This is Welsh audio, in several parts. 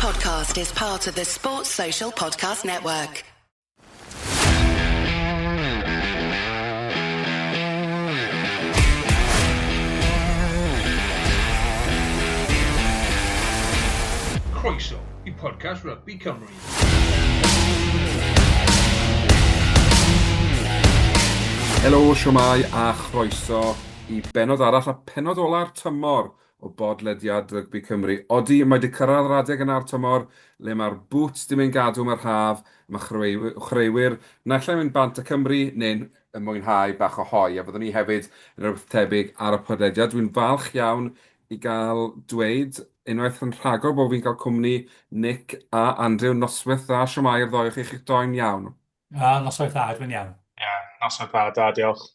podcast is part of the Sports Social Podcast Network. Croeso i podcast Rugby Cymru. Helo, siwmai a chroeso i bennod arall a pennod ola'r tymor o bodlediad Rygbi Cymru. Odi, mae 'di cyrraedd yr adeg yna'r tymor le mae'r boots 'di mynd gadw am yr haf, mae chwaraewyr naill ai'n mynd bant â Cymru neu'n mwynhau bach o hoe, a fyddwn ni hefyd yn rhywbeth tebyg ar y podlediad. Dwi'n falch iawn i gael dweud unwaith yn rhagor bod fi'n cael cwmni Nick a Andrew. Noswaith dda, shwmae i'r ddou o chi, chi'ch doi'n iawn? A, noswaith dda, dwi'n iawn. Ie, noswaith dda, da, diolch.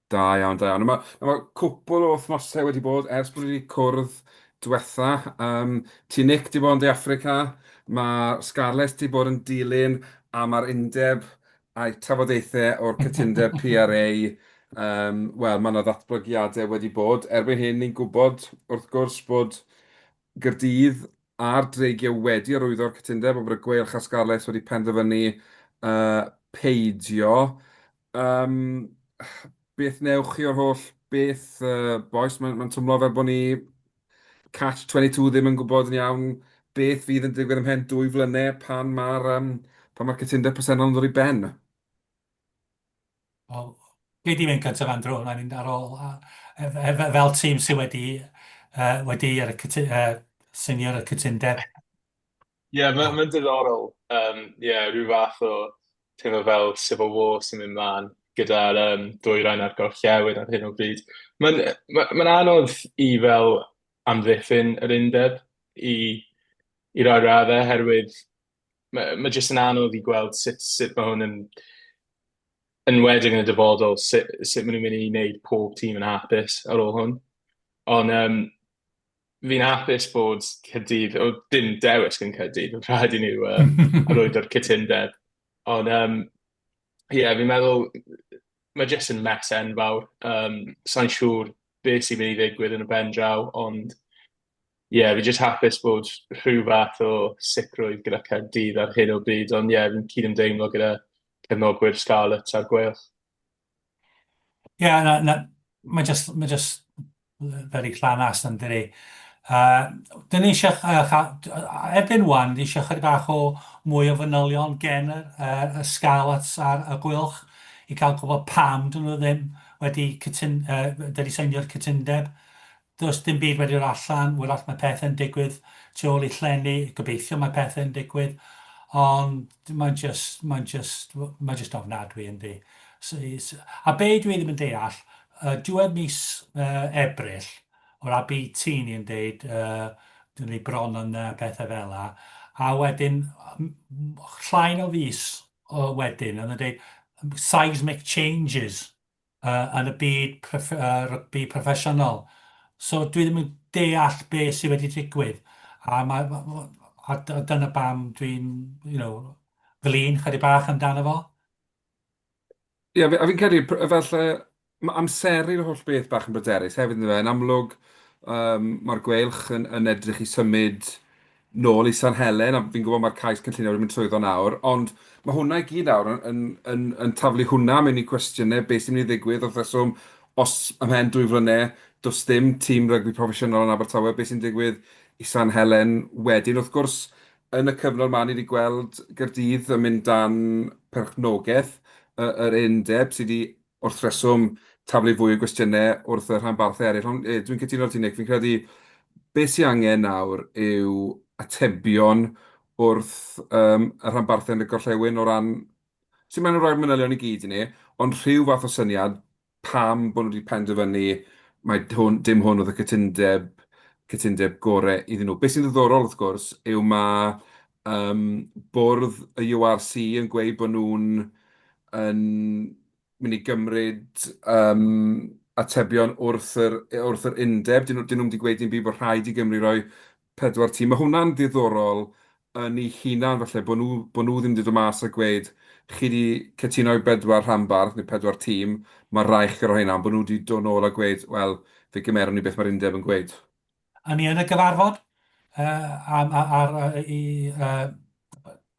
Da iawn, da iawn. Mae, mae cwpl o wythnosau wedi bod ers bod ni wedi cwrdd diwetha. Um, ti Nick di bod yn De Affrica, mae Scarlett di bod yn dilyn a mae'r undeb a'i trafodaethau o'r cytundeb PRA. Um, wel, mae yna ddatblygiadau wedi bod. Erbyn hyn, ni'n gwybod, wrth gwrs, bod Gaerdydd a'r Dreigiau wedi arwyddo'r cytundeb, ond bod y Gweilch a Scarlets wedi penderfynu uh, peidio. Um, beth newch chi o'r holl beth, uh, boys? Mae'n ma twmlo fel bod ni catch 22 ddim yn gwybod yn iawn beth fydd yn digwydd ymhen dwy flynedd pan mae'r um, pan mae'r cytundeb presennol yn dod i ben. Wel, gei di mynd cyntaf, Andrew, na i'n mynd ar ôl. Fel tîm sydd wedi, uh, wedi ar y cytu, uh, seinio ar y cytundeb. Ie, yeah, mae'n ma diddorol. Um, yeah, rhyw fath o teimlo fel Civil War sy'n mynd mlaen gyda'r um, dwyrain a'r gorllewin ar hyn o bryd. Mae'n ma, ma anodd i fel amddiffyn yr undeb i, i rai raddau, herwydd mae, mae jyst yn anodd i gweld sut, sut mae hwn yn enwedig yn y dyfodol, sut, sut maen nhw'n mynd i wneud pob tîm yn hapus ar ôl hwn. Ond um, fi'n hapus bod Caerdydd, o dim dewis gan Caerdydd, yn rhaid i nhw uh, arwyddo'r cytundeb. Ond um, ie, yeah, fi'n meddwl mae jyst yn mess enfawr. Um, Sa'n siŵr beth sy'n mynd i ddigwydd yn y ben draw, ond ie, yeah, fi jyst hapus bod rhyw fath o sicrwydd gyda Caerdydd ar hyn o bryd, ond ie, yeah, fi'n cydymdeimlo gyda cefnogwyr Scarlets a'r Gweilch. Ie, yeah, na, na, mae just, mae just very llanast yn dydi. Uh, dyn ni eisiau, uh, erbyn wan, ni eisiau chydig bach o mwy o fanylion gen y, uh, y Scarlets a'r y Gweilch i cael gwybod pam dyn nhw ddim wedi, cytun, uh, wedi seinio'r cytundeb. Does dim byd wedi dod allan, wrach mae pethau'n digwydd tu ôl i llenni, gobeithio mae pethau'n digwydd, ond mae'n just, mae'n just, mae'n just ofnadwy yndi. So, a be dwi ddim yn deall, uh, diwedd mis uh, Ebrill, o'r ABT ni'n deud, uh, dyn ni bron yn uh, pethau fel la, a wedyn llai o fis o wedyn, yn dweud seismic changes uh, yn y byd proff, uh, rygbi proffesiynol. So dwi ddim yn deall be sydd wedi digwydd. A, ma, a dyna pam dwi'n, you know, flin chydig bach amdano fo. Ie, yeah, a fi'n credu, falle, mae amseru'r holl beth bach yn bryderus hefyd, ynddo fe? Yn amlwg, um, mae'r Gweilch yn, yn edrych i symud nôl i San Helen, a fi'n gwybod mae'r cais cynllunio wedi mynd trwyddo nawr, ond mae hwnna i gyd nawr yn, yn, yn, yn taflu hwnna mewn i cwestiynau beth sy'n mynd i ddigwydd wrth reswm os ymhen dwy flynedd does dim tîm rygbi proffesiynol yn Abertawe, beth sy'n digwydd i San Helen wedyn. Wrth gwrs, yn y cyfnod 'ma ni wedi gweld Gaerdydd yn mynd dan perchnogaeth yr undeb sydd wedi wrth reswm, taflu fwy o gwestiynau wrth y rhanbarthau eraill. Ond e, dwi'n cytuno â ti, Nick, fi'n credu beth sy'n angen nawr yw atebion wrth um, y rhanbarthau yn y gorllewin o ran... Sy'n maen nhw'n rhoi'r manylion i gyd i ni, ond rhyw fath o syniad pam bod nhw wedi penderfynu mai hwn, dim hwn oedd y cytundeb, cytundeb gorau iddyn nhw. Beth sy'n ddiddorol, wrth gwrs, yw mae um, bwrdd y URC yn gweud bod nhw'n yn mynd i gymryd um, atebion wrth yr, wrth yr undeb. Dyn nhw, dyn nhw'n wedi gweud dim byd bod rhaid i Gymru roi pedwar tîm. Mae hwnna'n ddiddorol yn ei hunan falle, bod nhw, bod nhw ddim wedi dod mas a gweud chi wedi cytuno i bedwar rhanbarth neu pedwar tîm, mae rhaid chi roi hynna, ond bod nhw wedi dod nôl a gweud, wel, fe gymeron ni beth mae'r undeb yn gweud. O'n i yn y gyfarfod. uh, am, ar, ar, i, uh,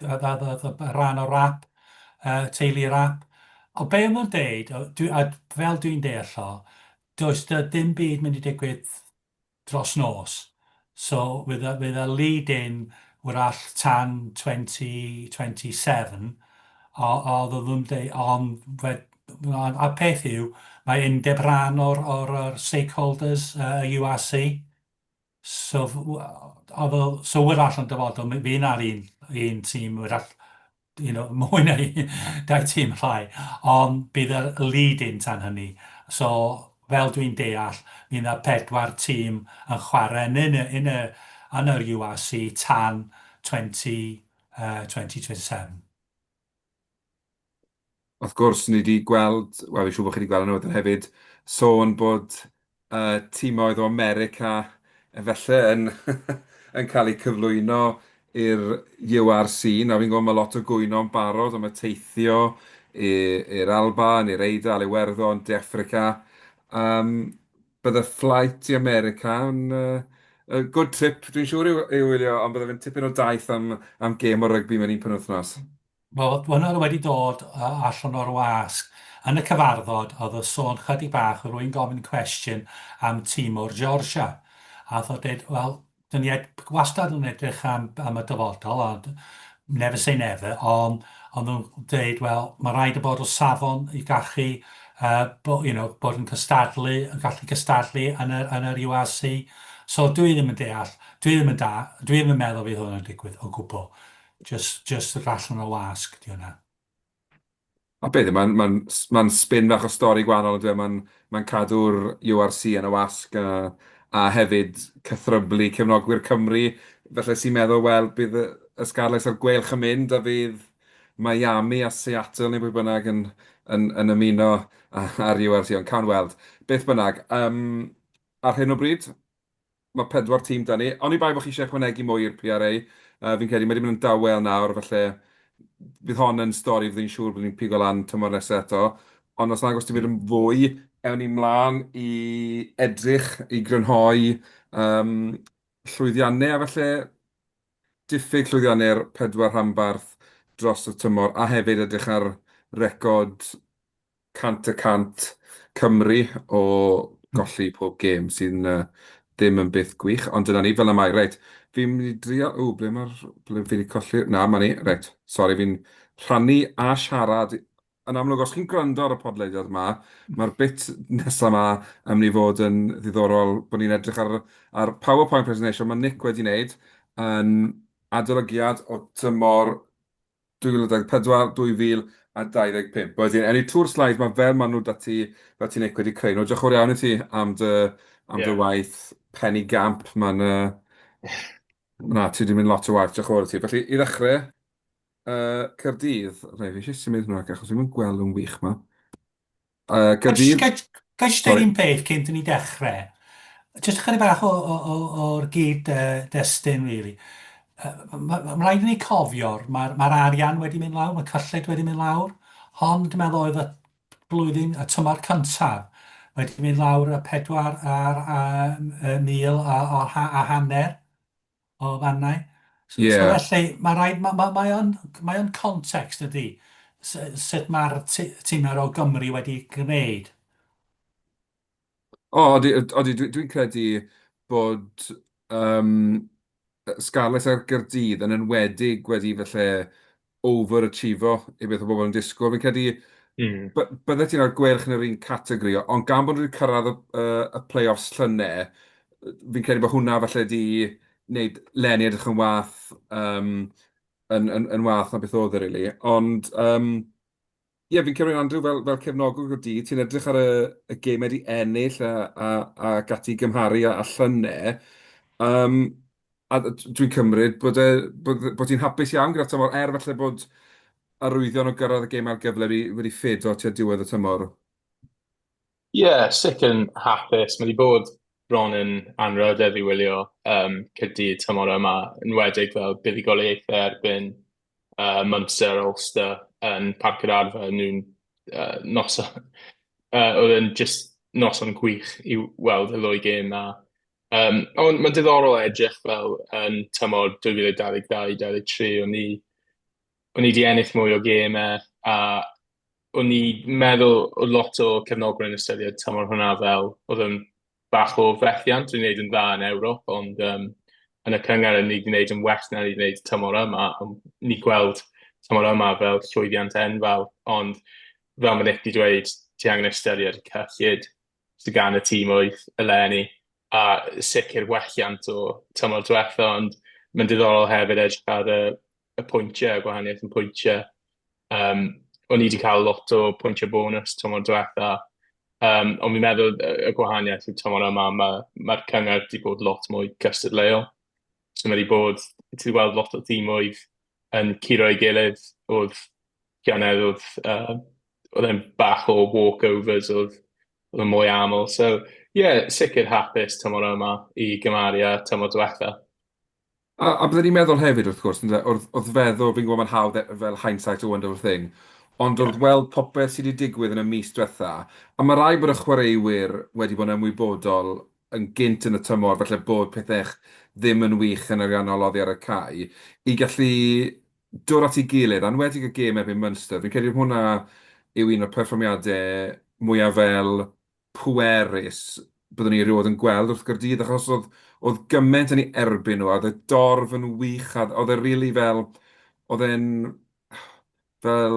rhan o RAP, teulu RAP. O be maen nhw'n deud, dwi, a fel dwi'n deall o, does dim byd mynd i digwydd dros nos. So, fydd y, fydd y lead-in wrach tan 2027, o, oedd nhw'n deud, ond a peth yw, mae undeb rhan o'r, or, or stakeholders, y URC. So, oedd o, so wrach yn dyfodol, mi fydd na'r un, un tîm wrach, mwy na un, dau tîm llai, ond bydd y lead-in tan hynny. So, fel dwi'n deall, mi yna pedwar tîm yn chwarae yn, yn, yn, y, yn yr URC tan 20, 2027. Wrth gwrs, ni wedi gweld, wel, fi'n siŵr bod chi wedi gweld y newyddion hefyd, sôn bod timoedd o America efallai yn, yn cael eu cyflwyno i'r URC. Nawr fi'n gwybod mae lot o gwyno'n barod am y teithio i'r Alban, i'r Eidal, Iwerddon, De Affrica. Um, bydde flight i America yn uh, good trip, dwi'n siŵr i wylio, ond bydde fe'n tipyn o daith am, am gêm o rygbi mewn un penwythnos. Wel, hwnna wedi dod allan o'r wasg. Yn y cyfarfod, oedd y sôn chydig bach, rwy'n gofyn cwestiwn am tîm o'r Georgia. A oedd o'n dweud, wel, dyn ni wastad yn edrych am, am y dyfodol, ond never say never, ond ond nhw'n dweud, wel, mae rhaid y bod o safon i gallu, bo, bod yn cystadlu, yn gallu cystadlu yn yr, yn yr URC. So dwi ddim yn deall, dwi ddim yn da, dwi ddim yn meddwl fydd hwn yn digwydd o gwbl. Just, just yr allan o wasg, di hwnna. A beth, mae'n ma ma spin bach o stori gwahanol, yn Mae'n ma cadw'r URC yn y wasg a, a hefyd cythryblu cefnogwyr Cymru. Felly sy'n meddwl, wel, bydd y, y Scarlets a'r Gweilch yn mynd a fydd Miami a Seattle neu bwy bynnag yn, yn, yn ymuno â'r URC, ond cawn weld. Beth bynnag, um, ar hyn o bryd, mae pedwar tîm 'da ni. Oni bai bod chi eisiau ychwanegu mwy i'r PRA, fi'n credu mae 'di mynd yn dawel nawr, felly bydd hon yn stori fydd ni'n siŵr bod ni'n pigo lan tymor nesaf eto. Ond os nag oes dim byd yn fwy, ewn ni mlaen i edrych, i grynhoi um, llwyddiannau a felly diffyg llwyddiannau'r pedwar rhanbarth dros y tymor, a hefyd edrych ar record 100% Cymru o golli pob gêm sy'n ddim yn beth gwych, ond dyna ni, fel 'na mae. Reit, fi'n mynd i drio... Ww, ble mae'r... ble fi 'di colli... Na, 'ma ni. Reit, sori, fi'n rhannu a siarad. Yn amlwg, os chi'n gwrando ar y podlediad 'ma, mae'r bit nesa 'ma yn mynd i fod yn ddiddorol bod ni'n edrych ar, ar PowerPoint presentation mae Nick wedi wneud yn adolygiad o tymor 2024, 2025. Wedyn, ewn ni trwy'r slides 'ma fel maen nhw 'da ti, fel ti Nick wedi creu nhw. Diolch yn fawr iawn i ti am dy, am dy waith penigamp. Mae'n... Na, ti wedi mynd lot o waith, diolch yn fawr i ti. Felly, i ddechrau, uh, Caerdydd. Rhaid, fi eisiau symud hwnna, achos fi'n gweld yn wych 'ma. Caerdydd... Ga i jyst deud un peth cyn i ni dechrau? Jyst ychydig bach o, o, o, o'r gyd-destun, really. Mae'n ma rhaid i ni cofio, mae'r ma arian wedi mynd lawr, mae cyllid wedi mynd lawr. Hon, dwi'n meddwl, oedd y blwyddyn, y tymor cyntaf, wedi mynd lawr y pedwar ar a, a, mil a, a, a hanner o fannau. So, so felly, mae rhaid, mae, mae, mae o'n, mae o'n context ydy, sut mae'r tîmau o Gymru wedi gwneud. O, odi, odi dwi'n dwi credu bod um, Scarlets a'r Gaerdydd yn enwedig wedi falle overachiefo i beth o bobl yn disgwyl. Fi'n credu bydde ti'n rhoi'r Gweilch yn yr un categori, ond gan bod nhw wedi cyrraedd y, y, y play-offs llynedd, fi'n credu bod hwnna falle wedi wneud leni edrych yn wath, um, yn, yn, yn wath na beth oedd e, really. Ond, um, ie, fi'n cymryd Andrew fel, fel cefnogwr Gaerdydd, ti'n edrych ar y, y gemau wedi ennill a, a, ac ati gymharu â, â llynedd. Um, a dwi'n cymryd bod, e, bod, bod ti'n hapus iawn gyda'r tymor, er falle bod arwyddion o gyrraedd y gêm ail gyfle wedi, wedi ffedo tua diwedd y tymor. Ie, yeah, sicr yn hapus. Mae wedi bod bron yn anrhydedd i wylio um, Caerdydd tymor yma, yn enwedig fel buddugoliaethau erbyn Munster, Ulster yn Parc yr Arfau, nhw'n noson, oedd yn just noson gwych i weld y ddwy gêm na. Ond mae'n diddorol edrych fel yn tymor 2022-23, o'n i 'di ennill mwy o gemau a o'n i meddwl oedd lot o cefnogwyr yn ystyried tymor hwnna fel oedd yn bach o fethiant. O'n i'n gwneud yn dda yn Ewrop, ond yn y cynghrair o'n i 'di gwneud yn well na o'n i 'di gwneud tymor yma, ond ni gweld tymor yma fel llwyddiant enfawr, ond fel mae Nick 'di dweud, ti angen ystyried y cyllid sydd gan y tîmoedd eleni, a sicr welliant o tymor diwetha, ond mae'n diddorol hefyd edrych ar y pwyntiau, y gwahaniaeth yn pwyntiau. O'n i wedi cael lot o pwyntiau bonus tymor diwetha, ond fi'n meddwl y gwahaniaeth yw tymor yma, mae'r cynghrair wedi bod lot mwy cystadleuol. So mae wedi bod, ti wedi gweld lot o tîmoedd yn curo ei gilydd, oedd llynedd oedd e'n bach o walkovers, oedd yn mwy aml. So ie, yeah, sicr hapus tymor yma i gymharu â tymor diwetha. A byddwn i'n meddwl hefyd, wrth gwrs, ynde, wrth feddwl, fi'n gwybod mae'n hawdd fel hindsight a wonderful thing, ond wrth weld popeth sydd wedi digwydd yn y mis diwetha, a mae rhaid bod y chwaraewyr wedi bod yn ymwybodol yn gynt yn y tymor, falle bod pethau ddim yn wych yn ariannol oddi ar y cae, i gallu dod at ei gilydd, a enwedig y gêm erbyn Munster, fi'n credu hwnna yw un o'r perfformiadau mwyaf fel pwerus byddwn ni erioed yn gweld wrth Gaerdydd, achos oedd, oedd gymaint yn ei erbyn nhw, a oedd y dorf yn wych, a oedd e rili fel, oedd e'n fel,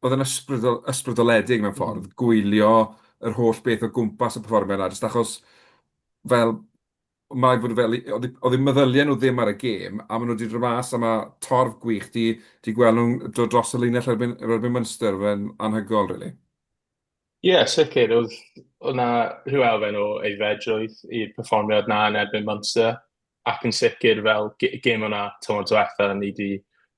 oedd e'n ysbrydol, ysbrydoledig mewn ffordd, gwylio yr holl beth o gwmpas y perfformiad 'na, jyst achos fel, mae fod fel, oedd eu meddyliau nhw ddim ar y gêm, a maen nhw wedi dod mas, a mae torf gwych 'di 'di gweld nhw'n dod dros y linell erbyn Munster, fe'n anhygoel, really. Ie, sicr. Oedd 'na rhyw elfen o aeddfedrwydd i'r perfformiad 'na yn erbyn Munster, ac yn sicr fel gêm o'na tymor diwetha ni 'di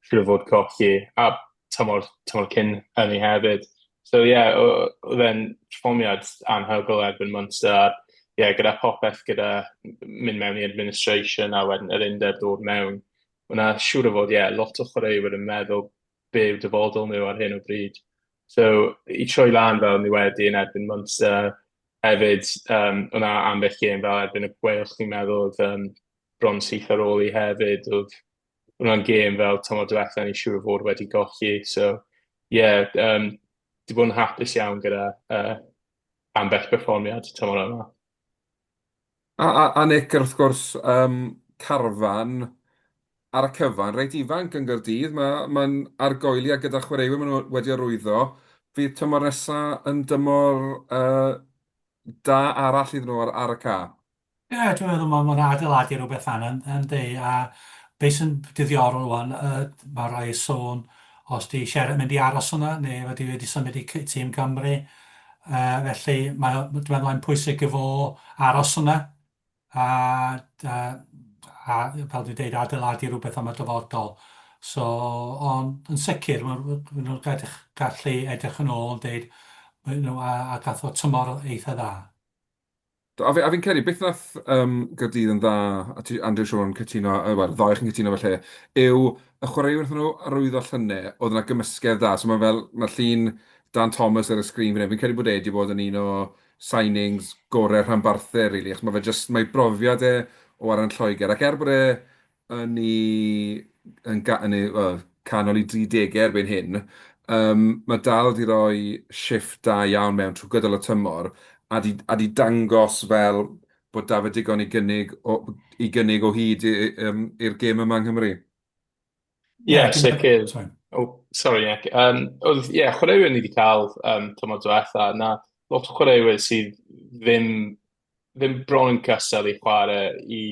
siŵr o fod colli, a tymor cyn hynny hefyd. So ie, yeah, oedd e'n perfformiad anhygoel erbyn Munster, a ie, yeah, gyda popeth gyda mynd mewn i administration a wedyn yr undeb dod mewn, mae 'na siŵr o fod, ie, yeah, lot o chwaraewyr yn meddwl be yw dyfodol nhw ar hyn o bryd. So, i troi lan fel ni wedi yn erbyn Munster, hefyd, o'na ambell gêm fel erbyn y Gweilch, fi'n meddwl, oedd bron syth ar ôl i hefyd, oedd hwnna'n gêm fel tymor diwetha ni siŵr o fod wedi golli. So, ie, yeah, di bod yn hapus iawn gyda ambell perfformiad tymor yma. A Nick, wrth gwrs, carfan ar y cyfan, reit ifanc yn Gaerdydd, mae'n argoeli a gyda chwaraewyr maen nhw wedi arwyddo, fydd tymor nesa yn dymor da arall iddyn nhw ar y ca? Ie, dwi'n meddwl mae'n adeiladu rhywbeth fan yndi, a beth sy'n diddorol wan, mae rhai sôn os 'di Sheriff mynd i aros yna neu wedi symud i tîm Cymru. Felly mae, dwi'n meddwl mae'n pwysig i fo aros yna a fel dwi'n deud, adeiladu rhywbeth am y dyfodol. So, ond yn sicr, maen nhw'n gallu edrych yn ôl yn deud, a gath o tymor eitha dda. Do, a fi'n credu, beth wnaeth Gaerdydd yn dda, a ti, Andrew Siôn, cytuno, wel, ddau chi'n cytuno falle, yw y chwaraewyr wnaethon nhw arwyddo llynedd, oedd yna gymysgedd dda. So mae fel, mae llun Dan Thomas ar y sgrin fan hyn, fi'n credu bod e wedi bod yn un o signings gorau'r rhanbarthau, really, achos mae fe jyst, mae brofiad e o warae yn Lloegr, ac er bod e yn ei, yn ga- yn ei, wel, canol i 30au erbyn hyn, mae dal 'di rhoi shifft da iawn mewn trwy gydol y tymor a 'di, a 'di dangos fel bod 'da fe digon i gynnig o, i gynnig o hyd i'r gêm yma yng Nghymru. Ie, yeah, sicr. Oh, sorry, Nick. Oedd, ie, yeah, chwaraewyr ni wedi cael tymor diwetha, na lot o chwaraewyr sydd ddim bron yn cystal i chwarae i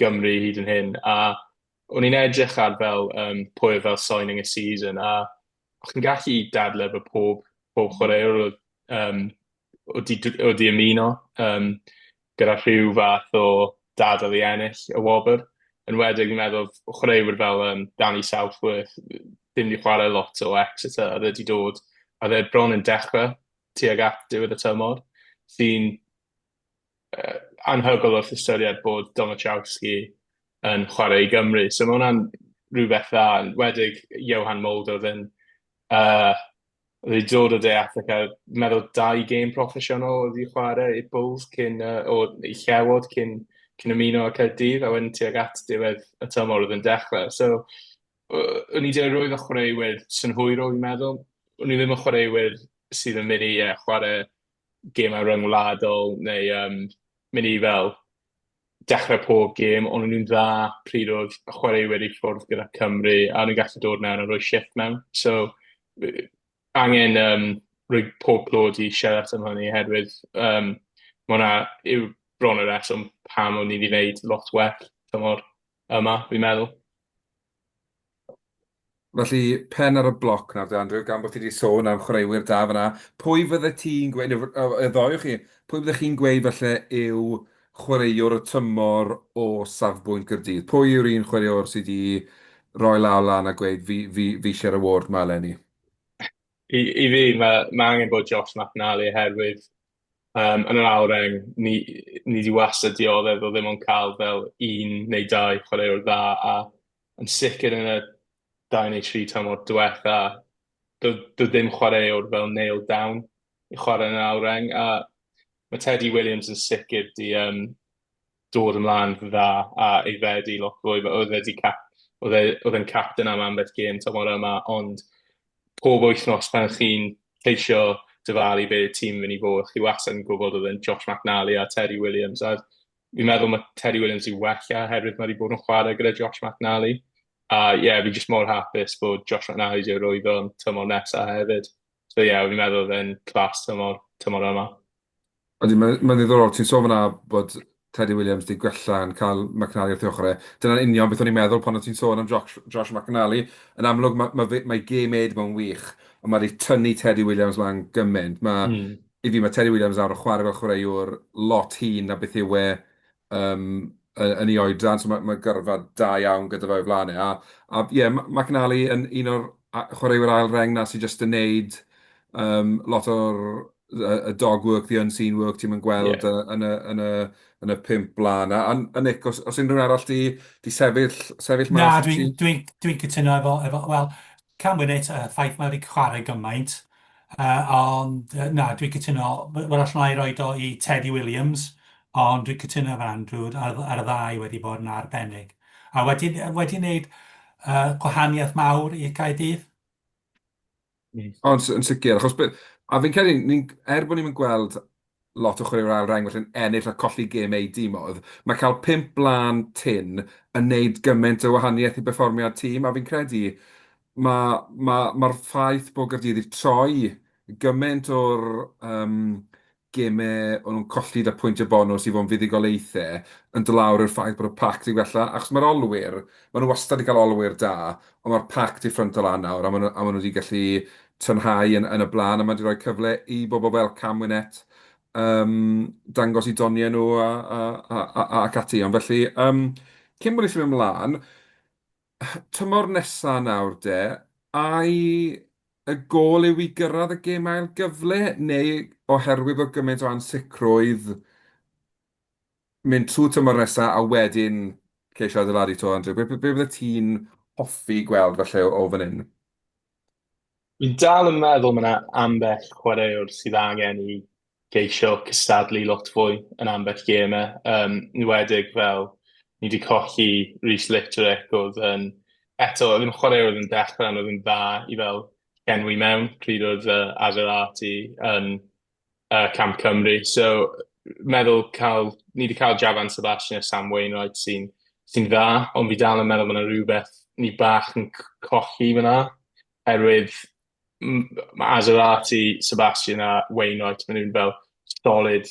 Gymru hyd yn hyn, a o'n i'n edrych ar fel pwy oedd fel signing y season, a o'ch chi'n gallu dadle efo pob chwaraewr oedd 'di ymuno gyda rhyw fath o dadl i ennill y wobr. Yn enwedig, fi'n meddwl, chwaraewyr fel Danny Southworth, ddim 'di chwarae lot o Exeter, a oedd e 'di dod, a oedd e bron yn dechrau tuag at diwedd y tymor, sy'n anhygoel wrth ystyried bod Domachowski yn chwarae i Gymru. So mae hwnna'n rhywbeth dda, yn enwedig Johan Mulder oedd yn oedd wedi dod o De Affrica, meddwl dau gêm proffesiynol oedd wedi chwarae i'r Bulls cyn, o, i Llewod cyn cyn ymuno â Caerdydd, a wedyn tuag at diwedd y tymor oedd yn dechrau. So, o'n i wedi arwyddo chwaraewyr synhwyrol, fi'n meddwl. O'n i ddim yn chwaraewyr sydd yn mynd i yeah, chwarae gemau ryngwladol neu um, mynd i fel dechrau pob gêm, ond o'n nhw'n dda pryd oedd y chwaraewyr i ffwrdd gyda Cymru a o'n nhw'n gallu dod mewn a rhoi shift mewn. So, angen um, rhoi pob clod i siarad am hynny oherwydd um, mae hwnna yw bron y reswm pam o'n i wedi gwneud lot well tymor yma, fi'n meddwl. Felly, pen ar y bloc nawr de, Andrew, gan bod ti wedi sôn am chwaraewyr da fan'na, pwy fydde ti'n gweud, neu y ddou o chi, pwy fyddech chi'n gweud falle yw chwaraewr y tymor o safbwynt Gaerdydd? Pwy yw'r un chwaraewr sydd wedi rhoi law lan a gweud fi, fi, fi eisiau'r award 'ma eleni? I, i fi, mae, mae angen bod Josh McNally oherwydd um, yn yr ail reng, ni, ni wedi wastad dioddef o ddim ond cael fel un neu dau chwaraewr dda, a yn sicr yn y 2 neu 3 tymor diwetha, doedd ddim chwaraewr fel nailed down i chwarae yn yr ail reng, a mae Teddy Williams yn sicr di dod ymlaen dda a aeddfedu lot fwy. Oedd e 'di cap, oedd e, oedd e'n captain am ambell gêm tymor yma, ond pob wythnos pan chi'n ceisio dyfalu be tîm mynd i fod, chi wastad yn gwybod oedd e'n Josh McNally a Teddy Williams. A fi'n meddwl mae Teddy Williams i wella oherwydd mae wedi bod yn chwarae gyda Josh McNally. A ie, yeah, fi jyst mor hapus bod Josh McNally wedi arwyddo yn tymor nesaf hefyd. So ie, yeah, fi'n meddwl oedd e'n class tymor yma. Ydy, mae'n ma ddiddorol. Ti'n sôn fan'na bod Teddy Williams 'di gwella yn cael McNally wrth ei ochr e. Dyna'n union beth o'n i'n meddwl pan o'n ti'n sôn am Josh, Josh McNally. Yn amlwg, mae, mae, mae, mae gêm ed mewn wych, ond mae wedi tynnu Teddy Williams lan gymaint. Mae, I fi, mae Teddy Williams nawr yn chwarae fel chwaraewr lot hŷn na beth yw e yn ei oedran, so mae, mae gyrfa da iawn gyda fe o'i flaen e. A ie, yeah, McNally yn un o'r chwaraewyr ail reng na sy'n just yn neud lot o'r y dog work, the unseen work ti'n mynd gweld yn y pump blaen. A Nick, os unrhyw arall di sefyll mas? Na, dwi'n dwi, dwi cytuno efo, wel, Cam Winnett, y ffaith mae wedi chwarae gymaint, ond na, dwi'n cytuno, wel allan i roed o i Teddy Williams, ond dwi'n cytuno efo Andrew, ar y ddau wedi bod yn arbennig. A wedi wneud gwahaniaeth mawr i Gaerdydd. Ond yn sicr, achos a fi'n credu, ni, er bod ni'n gweld lot o chwaraewyr ail reng felly'n ennill a colli gemau eu dimoedd, mae cael pump blaen tynn yn neud gymaint o wahaniaeth i berfformiad tîm, a fi'n credu mae'r ma, ma, ffaith bod Gaerdydd wedi troi gymaint o'r gemau o'n nhw'n colli 'da pwyntiau bonws i fod yn fuddugoliaethau yn dod lawr i'r ffaith bod y pac 'di gwella, achos mae'r olwyr, maen nhw wastad 'di cael olwyr da, ond mae'r pac 'di ffrynto lan nawr a maen nhw, a maen nhw 'di gallu tynhau yn y blaen a mae 'di rhoi cyfle i bobl fel Cam Winnett dangos eu doniau nhw a ac ati. Ond felly, cyn bod ni symud ymlaen, tymor nesa nawr de, ai y gôl yw i gyrraedd y gêm ail gyfle, neu oherwydd bod gymaint o ansicrwydd, mynd trwy tymor nesa a wedyn ceisio adeiladu 'to, Andrew? Be fyddet ti'n hoffi gweld falle o fan hyn? Fi'n dal yn meddwl mae 'na ambell chwaraewr sydd angen i geisio cystadlu lot fwy yn ambell gemau. Enwedig fel ni wedi colli Rhys Litterick oedd yn, eto, oedd yn chwaraewr oedd yn dechrau ond oedd yn dda i fel llenwi mewn pryd oedd Azelati yn Camp Cymru. So, meddwl cael, ni wedi cael Javan Sebastian a Sam Wainwright sy'n sy dda, ond fi dal yn meddwl bod yna rhywbeth ni bach yn colli fyna, oherwydd mae Azarati, Sebastian a Wainwright, maen nhw'n fel solid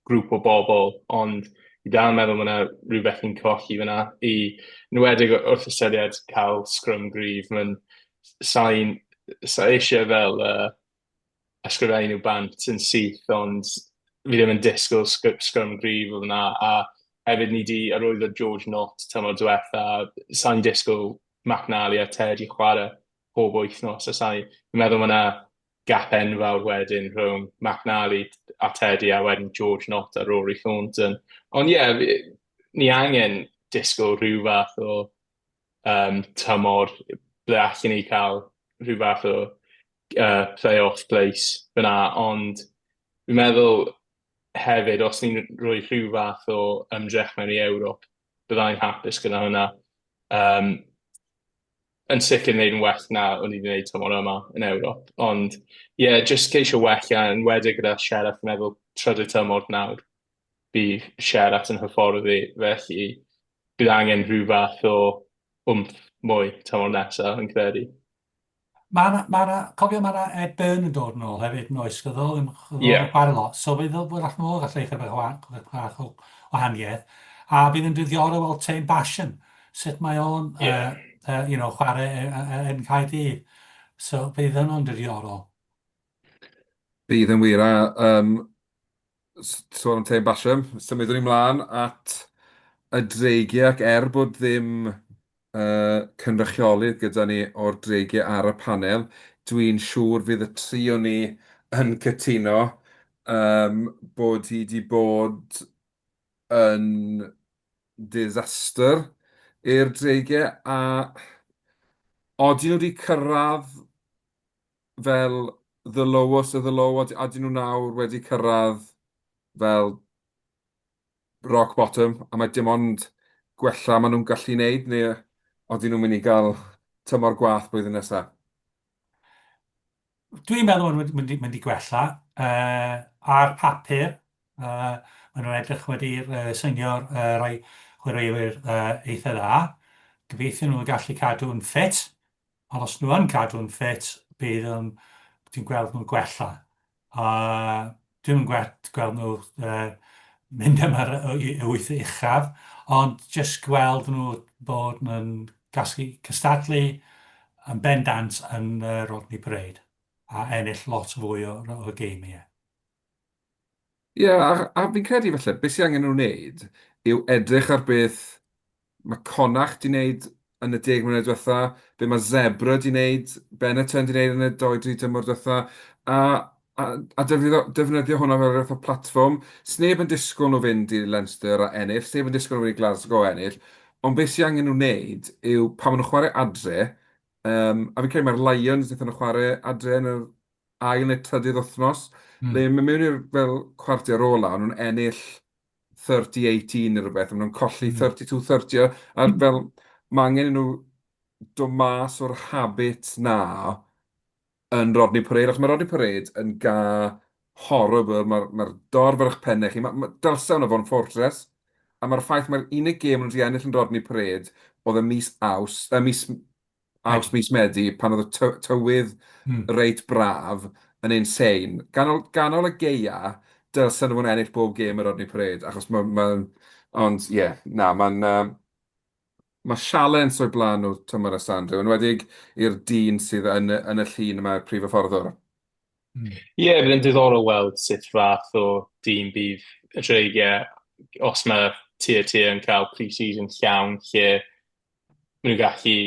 grŵp o bobl, ond fi dal yn meddwl mae yna rhywbeth ni'n colli fyna, i enwedig wrth ystyried cael sgrym gryf, mae'n sa'n sa eisiau fel ysgrifennu nhw bant yn syth, ond fi ddim yn disgwyl sgrym gryf o fyna, a hefyd ni 'di arwyddo George Nott tymor diwetha, sa'n disgwyl McNally a Ted i chwarae pob wythnos, a sa'n fi'n meddwl mae 'na gap enfawr wedyn rhwng McNally a Teddy a wedyn George Nott a Rory Thornton. Ond ie, yeah, ni angen disgwyl rhyw fath o tymor ble allen ni cael rhyw fath o play-off place fyna, ond fi'n meddwl hefyd, os ni'n rhoi rhyw fath o ymdrech mewn i Ewrop, byddai'n hapus gyda hwnna. Um, yn sicr wneud yn well na o'n i wedi gwneud tymor yma yn Ewrop. Ond ie, yeah, just ceisio wella, yn wedi gyda Sheriff, yn meddwl trydydd tymor nawr, bydd Sheriff yn hyfforddi, felly bydd angen rhyw fath o wmff mwy tymor nesaf, yn credu. Mae 'na, ma' 'na, cofio mae 'na Ed Byrne yn dod yn ôl hefyd yn oes, gyda ddim yeah. chwarae lot, so bydd o'n wrach nôl gallu eich bach, bach o wahaniaeth. A bydd yn ddiddorol weld Taine Basham, sut mae o'n yeah. you know, chwarae yn Caerdydd. So bydd hwnnw'n ddiddorol. Bydd yn wir, a um, sôn am Taine Basham, symudwn ni mlaen at y Dreigiau ac er bod ddim uh, cynrychiolydd gyda ni o'r Dreigiau ar y panel, dwi'n siŵr fydd y tri o ni yn cytuno um, bod hi wedi bod yn disaster i'r Dreigiau a odi nhw wedi cyrraedd fel the lowest of the low, a ydyn nhw nawr wedi cyrraedd fel rock bottom, a mae dim ond gwella maen nhw'n gallu wneud, neu ydyn nhw'n mynd i gael tymor gwaeth blwyddyn nesaf? Dwi'n meddwl maen nhw'n mynd, mynd i gwella. Uh, ar papur, uh, maen nhw'n edrych wedi uh, seinio'r uh, rai chwaraewyr uh, eitha dda. Gobeithio nhw'n gallu cadw'n ffit. Ond os nhw yn cadw'n ffit, bydd yn, ti'n gweld nhw'n gwella. A dwi'm yn gweld, gweld nhw uh, mynd am yr wyth uchaf, ond jyst gweld nhw bod yn gallu cystadlu yn bendant yn uh, Rodney Parade a ennill lot fwy o, o geimiau. Ie, yeah, a, a fi'n credu falle, beth sy'n angen nhw wneud yw edrych ar beth mae Connacht 'di wneud yn y 10 mlynedd diwetha, be mae Zebre 'di wneud, Benetton 'di wneud yn y 2-3 tymor diwetha, a, a, a defnyddio, defnyddio hwnna fel rhywbeth o platfform. Sneb yn disgwyl nhw fynd i Leinster a ennill, sneb yn disgwyl nhw fynd i Glasgow a ennill, ond beth sy'n angen nhw wneud yw pan maen nhw'n chwarae adre, um, a fi'n credu mae'r Lions wnaethon nhw chwarae adre yn yr ail neu trydydd wythnos, mm. le mae mewn i'r fel cwarter ola, o'n nhw'n ennill 30-18 neu rhywbeth, a maen nhw'n colli 32-30, a fel, mae angen i nhw dod mas o'r habit na yn Rodney Parade, achos mae Rodney Parade yn ga horrible, mae'r ma dorf ar eich pennau chi, mae, ma, dylse hwnna fod yn fortress, a mae'r ffaith mae'r unig gêm nhw wedi ennill yn Rodney Parade oedd y mis Aws, y mis Awst, mis Medi, pan oedd y tywydd reit braf, yn insane. Ganol, ganol y gaea, dylsen nhw fod yn ennill bob gêm yr Rodney Parade, achos mae... Ma, ond ie, yeah, na, mae'n... Uh, mae sialens o'i blaen nhw tymor nesa, Andrew, yn enwedig i'r dyn sydd yn, yn y llun yma, prif hyfforddwr. Ie, yeah, bydd yn diddorol weld sut fath o dîm bydd y Dreigiau os mae TRT yn cael pre-season llawn lle maen nhw'n gallu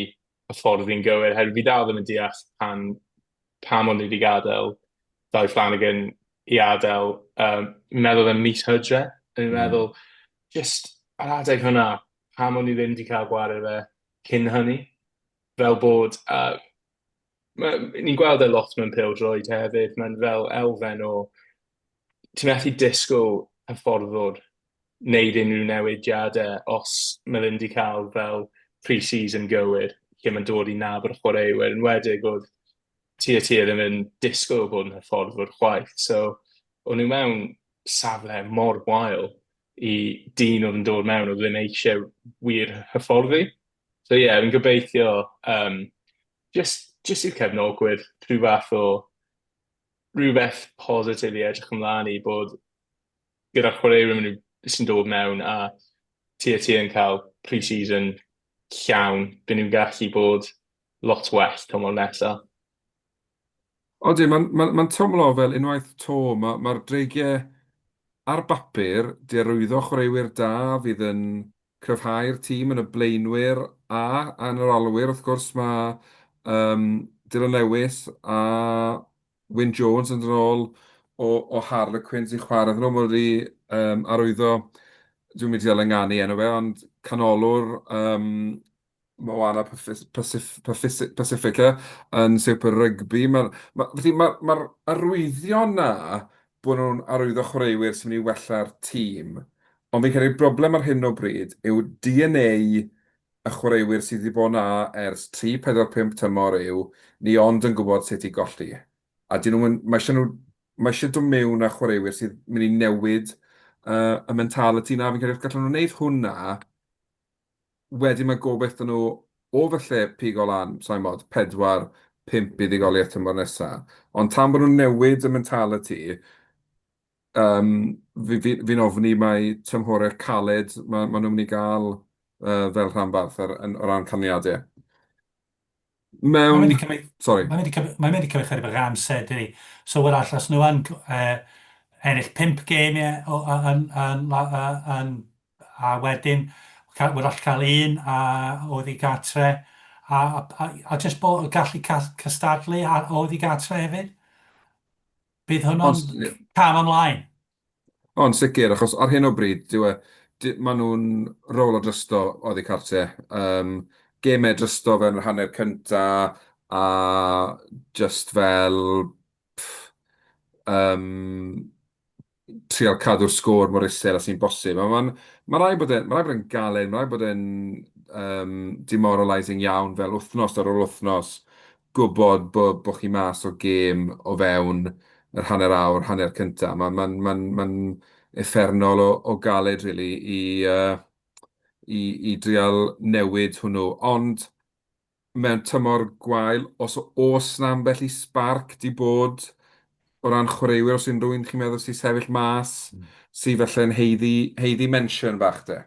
hyfforddi'n gywir. Herwydd fi dal ddim yn deall pan, pam o'n nhw wedi gadael Dai Flanagan i adael, um, meddwl yn mis Hydre. Yn mm. meddwl, just ar adeg hwnna, pam o'n i ddim wedi cael gwared fe cyn hynny? Fel bod, uh, ni'n gweld e lot mewn pêl-droed hefyd, mae'n fel elfen o, ti'n methu disgwyl hyfforddwr wneud unrhyw newidiadau os mae ddim wedi cael fel pre-season gywir, lle mae'n dod i nabod y chwaraewyr, yn enwedig oedd TRT ddim yn disgwyl bod yn hyfforddwr chwaith. So, o'n nhw mewn safle mor gwael i dyn oedd yn dod mewn oedd ddim eisiau wir hyfforddi. So ie, yeah, fi'n gobeithio um, just, just i'r cefnogwyr rhyw fath o rhywbeth positif i edrych ymlaen i bod gyda'r chwaraewyr maen nhw sy'n dod mewn a TRT yn cael pre-season llawn, byd nhw'n gallu bod lot well tymor nesaf. Odi, mae'n ma, ma teimlo fel unwaith to, mae'r ma dreigiau ar bapur 'di arwyddo chwaraewyr da fydd yn cryfhau'r tîm yn y blaenwyr a yn yr olwyr. Wrth gwrs mae um, Dylan Lewis a Wyn Jones yn dod ôl o, o Harlequins i chwarae iddyn nhw. Mae wedi um, arwyddo, dwi'n mynd i ddal ynganu enw fe, ond canolwr um, Moana Pacific, Pacifica yn Super Rugby. Mae'r ma, felly mae'r ma arwyddion na bod nhw'n arwyddo chwaraewyr sy'n mynd i wella'r tîm, ond fi'n credu'r broblem ar hyn o bryd yw DNA y chwaraewyr sydd wedi bod 'na ers 3, 4, 5 tymor yw ni ond yn gwybod sut i golli. A 'dyn nhw'm yn... mae eisiau nhw... mae eisiau dod mewn â chwaraewyr sydd mynd i newid y mentality 'na. Fi'n credu os gallen nhw wneud hwnna, wedyn mae gobaith 'da nhw o falle pigo lan, sa i'n gwybod, 4, 5 buddugoliaeth tymor nesa. Ond tan bod nhw'n newid y mentality, yym fi fi fi'n ofni mai tymhorau caled ma' maen nhw'n mynd i gael fel rhanbarth ar yn o ran canlyniadau. Mae'n Mewn... mynd i cymryd... Sori. Mae'n mynd i cymryd, mae'n mynd i cymryd chydig bach o amser, dydy. So wrach, os nhw yn ennill 5 gêm ie, o, yn, yn, yn, a wedyn cael, wrach cael un a oedd i gatre, a, a, a just bod gallu cystadlu a oedd i gatre hefyd. Bydd hwnnw'n cam ymlaen. O, yn sicr, achos ar hyn o bryd, dyw e, maen nhw'n rowlo drosto oddi cartre. Um, gemau drosto fewn yr hanner cynta, a just fel pff, um, trial cadw'r sgôr mor isel â sy'n bosib. A mae'n ma rhaid bod e'n ma rhaid bod e'n galed, mae'n rhaid bod e'n um, demoralising iawn fel wythnos ar ôl wythnos gwybod bod, bod chi mas o gêm o fewn yr hanner awr, hanner cynta. Mae'n ma, ma, ma uffernol o, o galed, really, i, uh, i, i drial newid hwnnw. Ond mewn tymor gwael, os oes 'na ambell i sbarc 'di bod o ran chwaraewyr, os unrhyw un chi'n meddwl sy'n sefyll mas, sydd falle'n haeddu, haeddu mention bach de?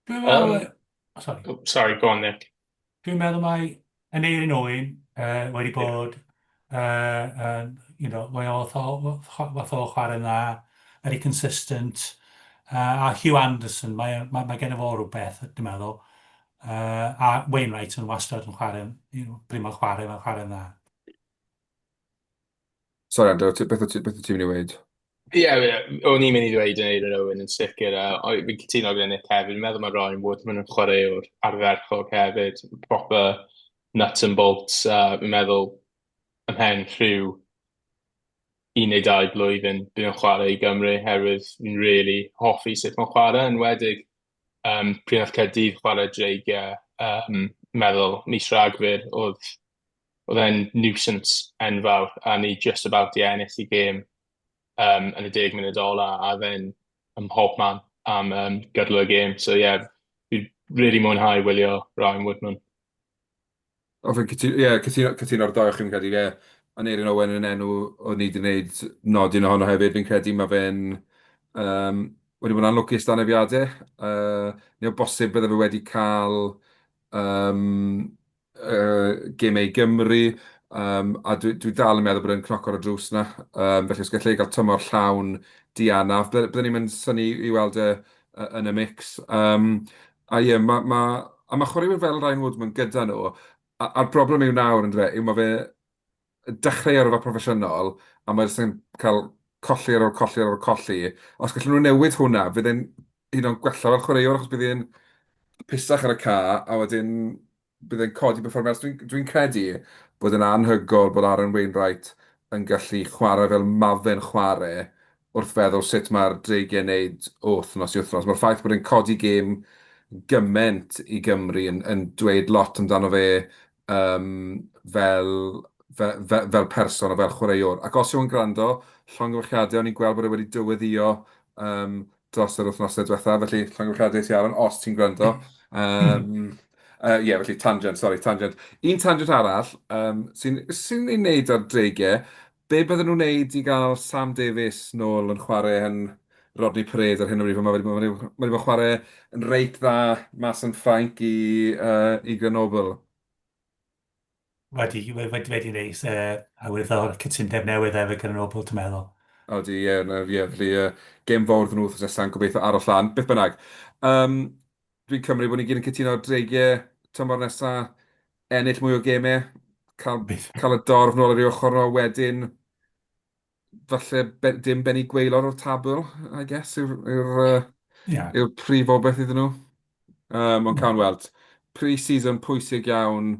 Dwi'n meddwl... Sorry. Oh, sorry, go on, Nick. Dwi'n meddwl mai Aneurin Owen wedi bod, mae o fath o chwarae dda, very consistent. A Hugh Anderson, mae, mae, mae gen i fo rhywbeth, dwi'n meddwl. A Wainwright yn wastad yn chwarae, pryd mae'n chwarae, mae'n chwarae'n dda. Sorry, Andrew, beth o beth ti'n mynd i weud? Ie, yeah, o'n i'n mynd i ddweud yn Aneurin Owen yn sicr. Fi'n cytuno gyda Nick hefyd. Fi'n meddwl mae Ryan Woodman yn chwaraewr ardderchog hefyd. Proper nuts and bolts. Fi'n meddwl ymhen rhyw un neu dau blwyddyn bydd yn chwarae i Gymru herwydd fi'n really hoffi sut mae'n chwarae, yn enwedig pryd nath Caerdydd chwarae Dreigiau, meddwl mis Rhagfyr, oedd oedd e'n nuisance enfawr a ni just about i ennill i gêm yn y 10 munud ola a oedd e'n ym mhobman am gydol y gêm. So ie, yeah, fi'n really mwynhau wylio Ryan Woodman. O, fi'n cytuno, ie, cytuno, cytuno'r ddau o chi'n credu, ie. Aneurin Owen yn enw o'n i wedi gwneud nodyn ohono hefyd, fi'n credu mae fe'n um, wedi bod yn anlwcus dan anafiadau. Neu o bosib bydde fe wedi cael um, gemau i Gymru, um, a dwi, dwi dal yn meddwl bod e'n cnoco ar y drws na. Felly os gallai gael tymor llawn dianaf, bydden ni'n mynd synnu i weld e yn y mix. A ie, ma, ma, a mae chwaraewyr fel Ryan Woodman gyda nhw, a, a'r broblem yw nawr, yndyfe, yw mae fe dechrau yrfa proffesiynol, a mae jyst yn cael colli ar ôl colli ar ôl colli. Os gallen nhw newid hwnna, fydd e'n hyd yn oed gwella fel chwaraewr, achos bydd e'n pisach ar y ca, a wedyn bydd e'n codi perfformiad. Dwi'n dwi credu bod e'n anhygoel bod Aaron Wainwright yn gallu chwarae fel ma fe'n chwarae wrth feddwl sut mae'r Dreigiau'n wneud o wythnos i wythnos. Mae'r ffaith bod e'n codi gêm gymaint i Gymru yn, yn dweud lot amdano fe um, fel, fel, fel, fel person a fel chwaraewr. Ac os yw'n gwrando, llongyfarchiadau, o'n i'n gweld bod e wedi dyweddïo um, dros yr wythnosau diwetha, felly llongyfarchiadau i ti Aaron, os ti'n gwrando. Um, yeah, felly tangent, sorry, tangent. Un tangent arall um, sy'n sy ei wneud ar dreigiau, be bydden nhw'n wneud i gael Sam Davies nôl yn chwarae yn Rodney Parade ar hyn o bryd? Mae wedi mae wedi bod yn chwarae yn reit dda mas yn Ffrainc i, i Grenoble. Wedi, wedi, wedi wneud arwyddo'r cytundeb newydd efo Grenoble, dwi'n meddwl. Odi, ie, na, ie, felly gêm fawr iddyn nhw wythnos nesaf, gobeithio aros lan, beth bynnag. Um, dwi'n cymryd bod ni gyd yn cytuno ar dreigiau tymor nesaf, ennill mwy o gemau, cael, cael y dorf nôl ar ei ochr nhw, a wedyn falle be, dim bennu gwaelod o'r tabl, I guess, yw'r yw, yeah. yw prif obaith iddyn nhw. Ond cawn weld. Pre-season pwysig iawn,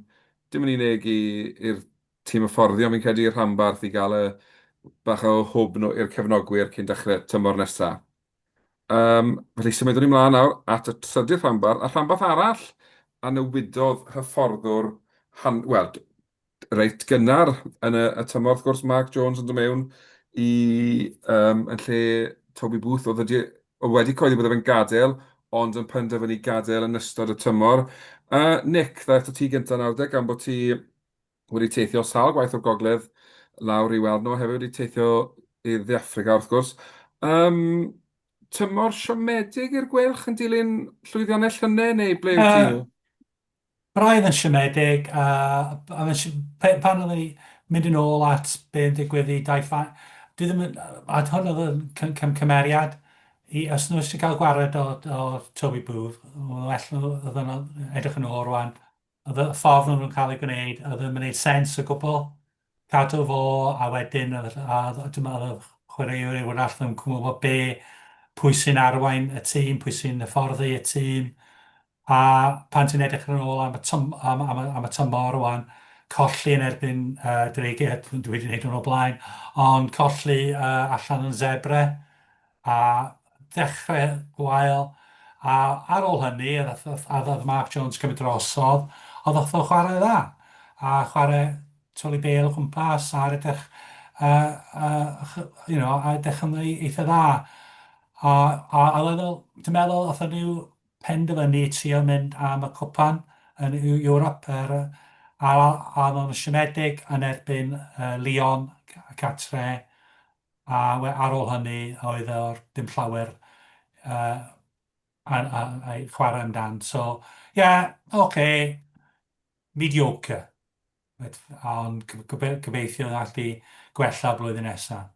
dim yn unig i'r tîm hyfforddi, ond fi'n credu i'r rhanbarth i gael y bach o hwb nhw i'r cefnogwyr cyn dechrau tymor nesaf. Um, felly symudwn ni mlaen nawr at y trydydd rhanbarth, a rhanbarth arall a newidodd hyfforddwr, han, wel, reit gynnar yn y, y tymor, wrth gwrs, Mark Jones yn dod mewn i, um, yn lle Toby Booth, oedd wedi, oedd wedi coeddi bod fe'n gadael, ond yn penderfynu gadael yn ystod y tymor. Uh, Nick, ddaeth o ti gyntaf nawr de, gan bod ti wedi teithio sawl gwaith o'r gogledd lawr i weld nhw, hefyd wedi teithio i Dde Affrica wrth gwrs. Um, tymor siomedig i'r Gweilch yn dilyn llwyddiannau llynedd neu ble wyt ti? Braidd yn siomedig, a, a pan oedden ni mynd yn ôl at be yn digwydd i Dai Ffa, dwi ddim yn, a hwn oedd yn cymeriad, i, os nhw eisiau cael gwared o, o Toby Booth, well nhw oedd yn edrych yn ôl rwan, oedd y ffordd nhw'n cael ei gwneud, oedd ddim yn gwneud sens o gwbl. Cadw fo, a wedyn, a, a, a dwi'n meddwl oedd chwaraewr i wrach ddim yn gwybod be, pwy sy'n arwain y tîm, pwy sy'n hyfforddi y tîm. A pan ti'n edrych yn ôl am y, tym, am, am, am y tymor rwan, colli yn erbyn uh, Dreigiau, dwi wedi gwneud hwn o blaen, ond colli uh, allan yn Zebre, a ddechrau gwael, a ar ôl hynny, a ddodd Mark Jones cymryd drosodd, oedd oedd o'n chwarae dda, a chwarae twli bêl o gwmpas, a edrych, uh, uh, you know, a edrych yn eitha dda. A, a, a meddwl, dwi'n meddwl, oedd nhw penderfynu trio mynd am y cwpan yn Ewrop, er, a, a oedd nhw'n siomedig yn erbyn uh, Lyon, catre, A we- ar ôl hynny oedd o'r dim llawer uh, a, a, a chwarae amdan. So, ie, yeah, oce, okay, mediocre. Ond gobeithio allu gwella blwyddyn nesaf.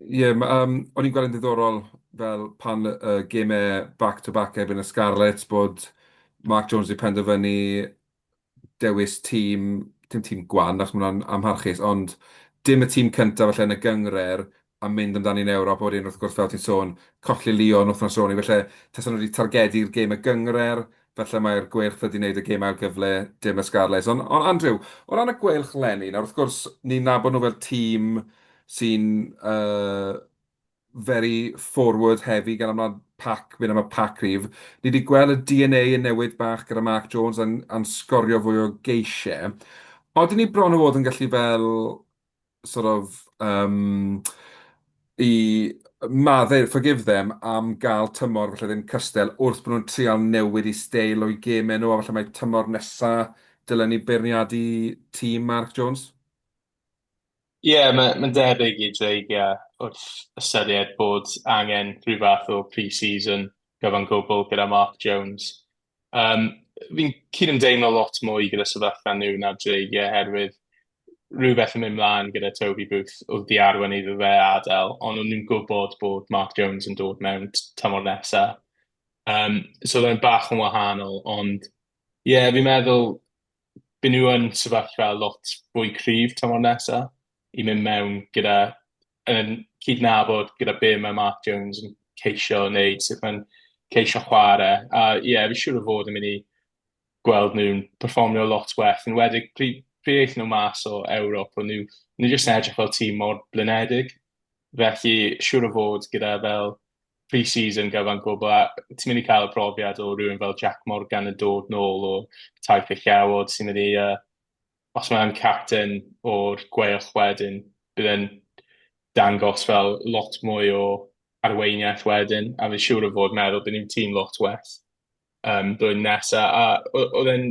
Ie, yeah, um, o'n i'n gweld yn ddiddorol fel pan y uh, gemau back-to-back erbyn y Scarlets bod Mark Jones wedi penderfynu dewis tîm, dim tîm gwan, achos ma' hwnna'n amharchus, ond dim y tîm cyntaf falle yn y gynghrair a mynd amdani yn Ewrop, a wedyn wrth gwrs fel ti'n sôn, colli Lyon wythnos ar ôl 'ny, felly tasen nhw wedi targedu'r gêm y gynghrair, falle mae'r Gweilch wedi wneud y gêm ail gyfle, dim y Scarlets. Ond, ond Andrew, o ran y Gweilch 'leni, nawr wrth gwrs ni'n nabod nhw fel tîm sy'n yy very forward heavy gan amlaf pac, mynd am y pac cryf. Ni wedi gweld y DNA yn newid bach gyda Mark Jones a'n, a'n sgorio fwy o geisiau. Oedden ni bron o fod yn gallu fel sort of um, i maddau, forgive them, am gael tymor falle ddim cystel wrth bod nhw'n trial newid i steil o'u gemau nhw, a falle mae tymor nesa dylen ni beirniadu tîm Mark Jones? Ie, yeah, mae'n ma debyg i Dreigiau wrth ystyried bod angen rhyw fath o pre-season gyfan gwbl gyda Mark Jones. Um, fi'n cydymdeimlo lot mwy gyda sefyllfa nhw na Dreigiau oherwydd rhywbeth yn mynd mlaen gyda Toby Booth oedd di arwain iddo fe adael, ond o'n nhw'n gwybod bod Mark Jones yn dod mewn tymor nesaf. Um, so oedd e'n bach yn wahanol, ond ie, yeah, fi'n meddwl Byd nhw yn sefyllfa lot fwy cryf tymor nesa i mynd mewn gyda, yn cydnabod gyda be mae Mark Jones yn ceisio wneud, sut mae'n ceisio chwarae. A ie, yeah, fi siŵr o fod yn mynd i gweld nhw'n perfformio lot well, yn enwedig pryd, pryd aethon nhw mas o Ewrop, o'n nhw, nhw jyst yn edrych fel tîm mor blinedig. Felly, siŵr o fod gyda fel pre-season gyfan gwbl, a ti'n mynd i cael y profiad o rhywun fel Jack Morgan yn dod nôl o taith y Llewod sy'n mynd i, uh, os mae'n captain o'r Gweilch wedyn, bydd e'n dangos fel lot mwy o arweiniaeth wedyn, a fi'n siŵr o fod meddwl bydd ni'n tîm lot well um, blwyddyn nesaf. A oedd e'n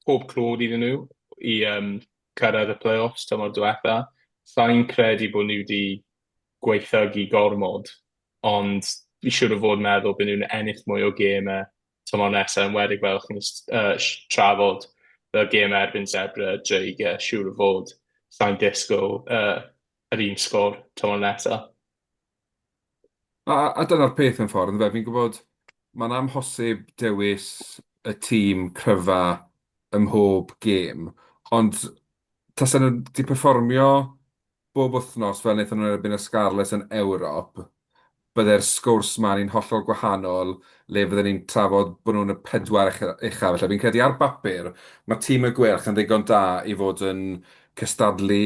pob clod iddyn nhw i um, cyrraedd y play-offs tymor diwetha. Sa'n credu bod nhw wedi gwaethygu gormod, ond fi siŵr o fod meddwl bod nhw'n ennill mwy o gemau tymor nesaf, yn enwedig fel chi'n uh, trafod fel gemau erbyn Zebra, Dreigiau, siŵr o fod sa'n disgwyl uh, yr un sgôr tymor nesaf. A, a dyna'r peth yn ffordd, yndyfe? Fi'n gwybod mae'n amhosib dewis y tîm cryfa ym mhob gêm, ond tasen nhw wedi perfformio bob wythnos fel wnaethon nhw yn erbyn y Scarlets yn Ewrop, bydde'r sgwrs 'ma yn un hollol gwahanol le fydden ni'n trafod bod nhw'n y pedwar ucha felly. Fi'n credu ar bapur, mae tîm y Gweilch yn ddigon da i fod yn cystadlu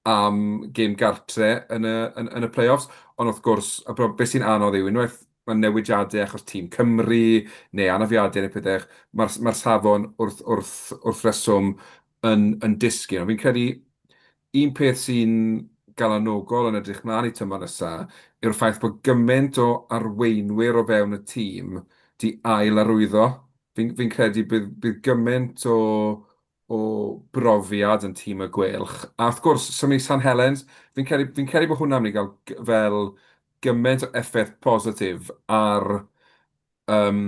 am gêm gartre yn y, yn, yn y play-offs. Ond wrth gwrs, y bro, beth sy'n anodd yw unwaith mae newidiadau achos tîm Cymru neu anafiadau neu pethau, mae'r ma safon wrth, wrth, wrth reswm yn, yn disgyn. Ond fi'n credu un peth sy'n galanogol yn edrych mlaen i tymor nesaf yw'r ffaith bod gymaint o arweinwyr o fewn y tîm di ail arwyddo. Fi'n fi credu bydd, bydd gymaint o o brofiad yn tîm y Gweilch. A wrth gwrs, symud i San Helens, fi'n credu, fi'n credu bod hwnna'n mynd i gael fel gymaint o effaith positif ar, um,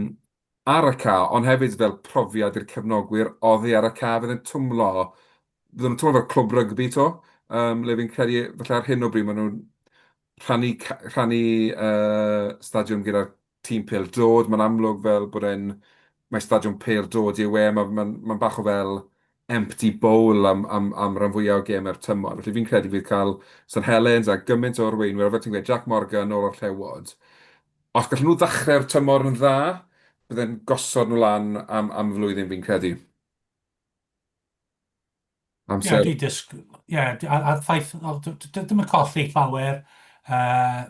ar y ca, ond hefyd fel profiad i'r cefnogwyr oddi ar y ca, fydd yn twmlo, fydd yn twmlo fel clwb rygbi to, um, le fi'n credu, falle ar hyn o bryd maen nhw'n rhannu, rhannu uh, stadiwm gyda'r tîm pêl-droed, mae'n amlwg fel bod e'n... mae stadiwm pêl-droed yw e, mae'n ma, ma bach o fel empty bowl am, am, am ran fwyaf o gemau'r tymor. Felly fi'n credu fydd cael St Helens a gymaint o arweinwyr, a fel ti'n gweud, Jack Morgan nôl o'r Llewod. Os gallen nhw ddechrau'r tymor yn dda, bydde'n gosod nhw lan am, am flwyddyn fi'n credu. Amser. Ie, dwi disg... Ie, a'r ffaith, ddim yn colli llawer, uh,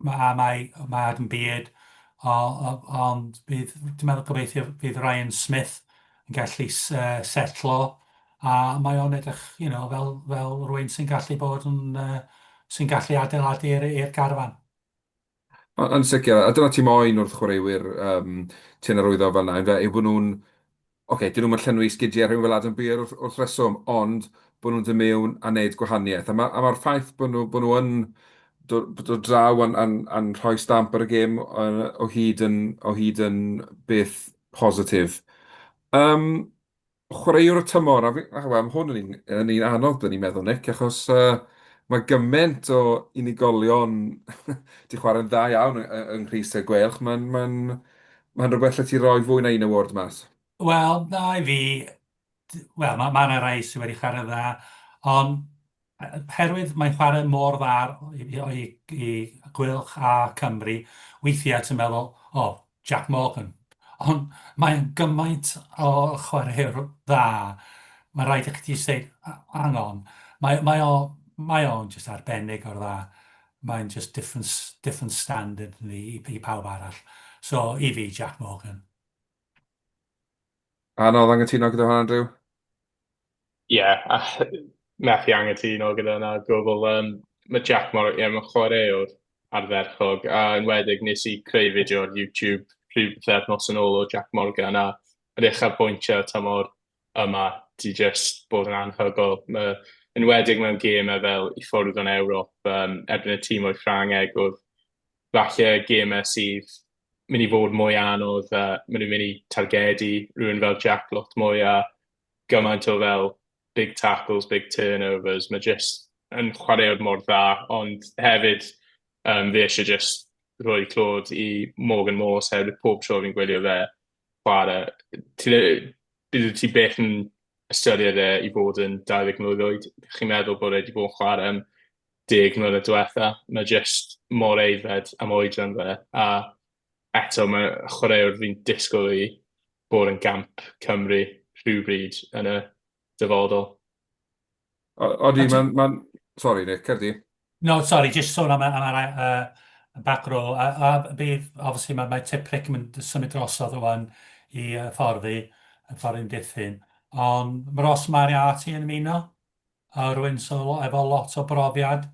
a mae, mae Adam Beard, ond bydd, dwi'n meddwl gobeithio bydd Ryan Smith yn gallu uh, setlo, a mae o'n edrych, you know, fel, fel rhywun sy'n gallu bod yn, uh, sy'n gallu adeiladu i'r garfan. Yn sicr, a dyna ti moyn wrth chwaraewyr um, ti'n arwyddo fel yna, yw bod nhw'n... Oce, okay, dyn nhw'n llenwi sgidiau rhywun fel Adam Beer wrth, wrth reswm, ond bod nhw'n dod mewn a wneud gwahaniaeth. A mae'r ma, ma ffaith bod nhw, bod nhw yn dod, dod draw a'n, an, an rhoi stamp ar y gêm o hyd yn, o hyd yn beth positif. Um, Chwaraewr y tymor, a fi, a wel, mae hwn yn un, yn un anodd, dyn ni'n meddwl, Nick, achos uh, mae gymaint o unigolion di chwarae'n dda iawn yng, yng nghrys y Gweilch. Mae'n ma ma rhywbeth lle ti roi fwy na un award mas. Wel, na i fi, wel, mae ma yna rai sydd wedi chwarae dda, ond Oherwydd mae'n chwarae mor dda i, i, i Gweilch a Cymru, weithiau ti'n meddwl, o, oh, Jack Morgan. Ond mae'n gymaint o chwaraewr dda, mae'n rhaid i chdi dweud, hang on, mae, mae o, mae o'n just arbennig o'r dda. Mae'n just different, different standard i, i pawb arall. So, i fi, Jack Morgan. Anodd anghytuno gyda hwnna, Andrew? Ie, yeah, methu anghytuno gyda hwnna o gwbl. Um, mae Jack Morgan, ie, yeah, mae'n chwaraewr ardderchog, a enwedig nes i creu fideo ar YouTube rhyw bythefnos yn ôl o Jack Morgan, a yr uchafbwyntiau tymor yma di just bod yn anhygoel. Mae, enwedig mewn gemau fel i ffwrdd yn Ewrop, um, erbyn y tîm o'r Ffrangeg, oedd falle gemau sydd mynd i fod mwy anodd, a maen nhw'n mynd i targedu rhywun fel Jack lot mwy, a gymaint o fel big tackles, big turnovers, mae just yn chwaraewr mor dda, ond hefyd um, fi eisiau just rhoi clod i Morgan Morse hefyd, pob tro fi'n gwylio fe chwarae. Ti, bydd ti byth yn ystyried e i fod yn 20 mlwydd oed. Chi'n meddwl bod e wedi bod yn chwarae am 10 mlynedd diwetha. Mae just mor aeddfed am oedran fe. A eto mae chwaraewr fi'n disgwyl i bod yn gamp Cymru rhywbryd yn y dyfodol. Odi, mae'n... Ma sorry, Nick, cer di. No, sorry, just sôn am, am yr uh, back row. A, a bydd, obviously, mae, mae Tipric yn mynd symud drosodd rwan i uh, fforddi, y ffordd i'n dithyn. Ond mae Ross Moriarty yn ymuno, a rwy'n so, efo lot o brofiad.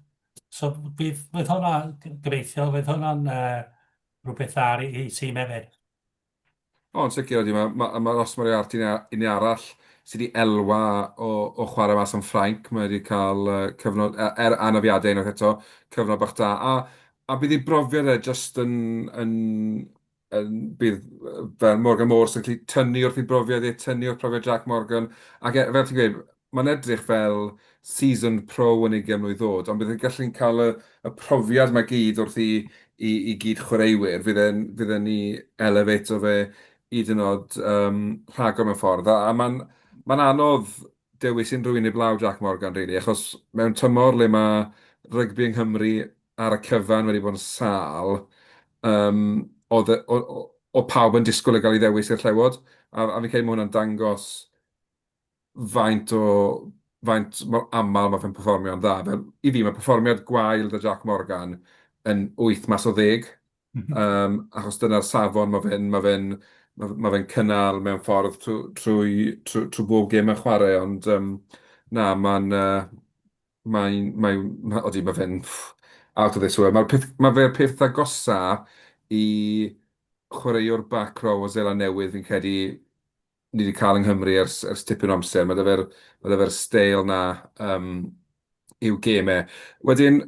So bydd, bydd hwnna, gobeithio, fydd hwnna'n uh, rhywbeth dda i, i tîm hefyd. O, yn sicr ydy. Mae, ma, ma Ross Moriarty yn un arall sydd wedi elwa o, o chwarae mas yn Ffrainc. Mae wedi cael uh, cyfnod, e, er anafiadau unwaith eto, cyfnod bach da. A, a bydd ei brofiad e just yn, yn, yn bydd fel Morgan Morse yn gallu tynnu wrth ei brofiad e, tynnu wrth profiad Jack Morgan. Ac e, fel ti'n gweud, mae'n edrych fel seasoned pro yn ugain mlwydd oed, ond bydd e'n gallu cael y, y profiad 'ma gyd wrth i, i, i gyd chwaraewyr, fydd e'n fydd e'n i elevato fe hyd yn oed um, rhagor mewn ffordd. A, a mae'n ma anodd dewis unrhyw un heblaw Jack Morgan, really, achos mewn tymor le mae rygbi yng Nghymru ar y cyfan wedi bod yn sâl, um, oedd, oedd pawb yn disgwyl i gael ei ddewis i'r Llewod, a, a fi'n credu mae hwnna'n dangos faint o faint mor aml mae fe'n perfformio'n dda. Fel, i fi, mae perfformiad gwael 'da Jac Morgan yn 8 mas o 10. Um, achos dyna'r safon mae fe'n ma fe ma, ma fe cynnal mewn ffordd trwy, trwy, trwy, trwy bob gêm yn chwarae, ond um, na, mae'n... Uh, mae'n... mae, ma, odi, mae fe'n out of this world. Mae'r peth, mae fe'r peth agosa i chwaraewr back row o Seland Newydd fi'n credu ni wedi cael yng Nghymru ers, ers tipyn o amser. Mae 'da fe'r ma 'da fe'r steil 'na um, i'w gêm e. Wedyn,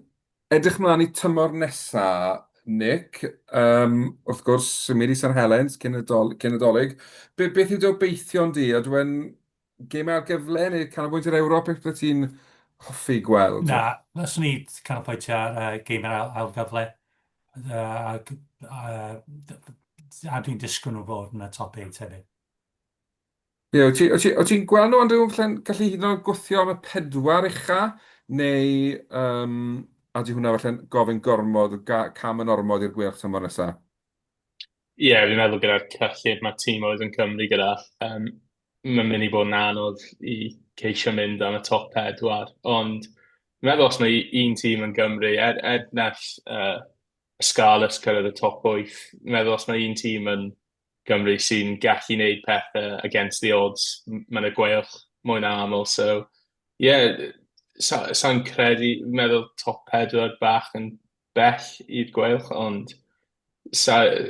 edrych mlaen i tymor nesa, Nick. Um, wrth gwrs, symud i San Helens cyn y, dol, cyn y dolyg. Be, beth yw dy obeithion di? Ydw e'n gêm ail gyfle neu canolbwynt i'r Ewrop? Beth bydde ti'n hoffi gweld? Na, fyswn i canolbwyntio ar uh, gêm ail, ail gyfle. Uh, uh, a dwi'n disgwyl nhw fod yn y top 8 hefyd. Ie, wyt ti, wyt ti, wyt ti'n gweld nhw ond yw'n falle'n gallu hyd yn oed gwthio am y pedwar ucha, neu um, a di hwnna falle'n gofyn gormod, cam yn ormod i'r Gweilch tymor nesaf? Ie, yeah, fi'n meddwl gyda'r cyllid mae tîm oedd yn Cymru gyda, um, mae'n mynd i fod yn anodd i ceisio mynd am y top pedwar, ond fi'n meddwl os mae un tîm yn Gymru, er, er nes uh, y Scarlets cyrraedd y top 8, fi'n meddwl os mae un tîm yn Gymru sy'n gallu gwneud pethau against the odds, mae'n y Gweilch mwy na aml, so ie, yeah, sa'n sa credu, meddwl top 4 bach yn bell i'r Gweilch, ond sa'n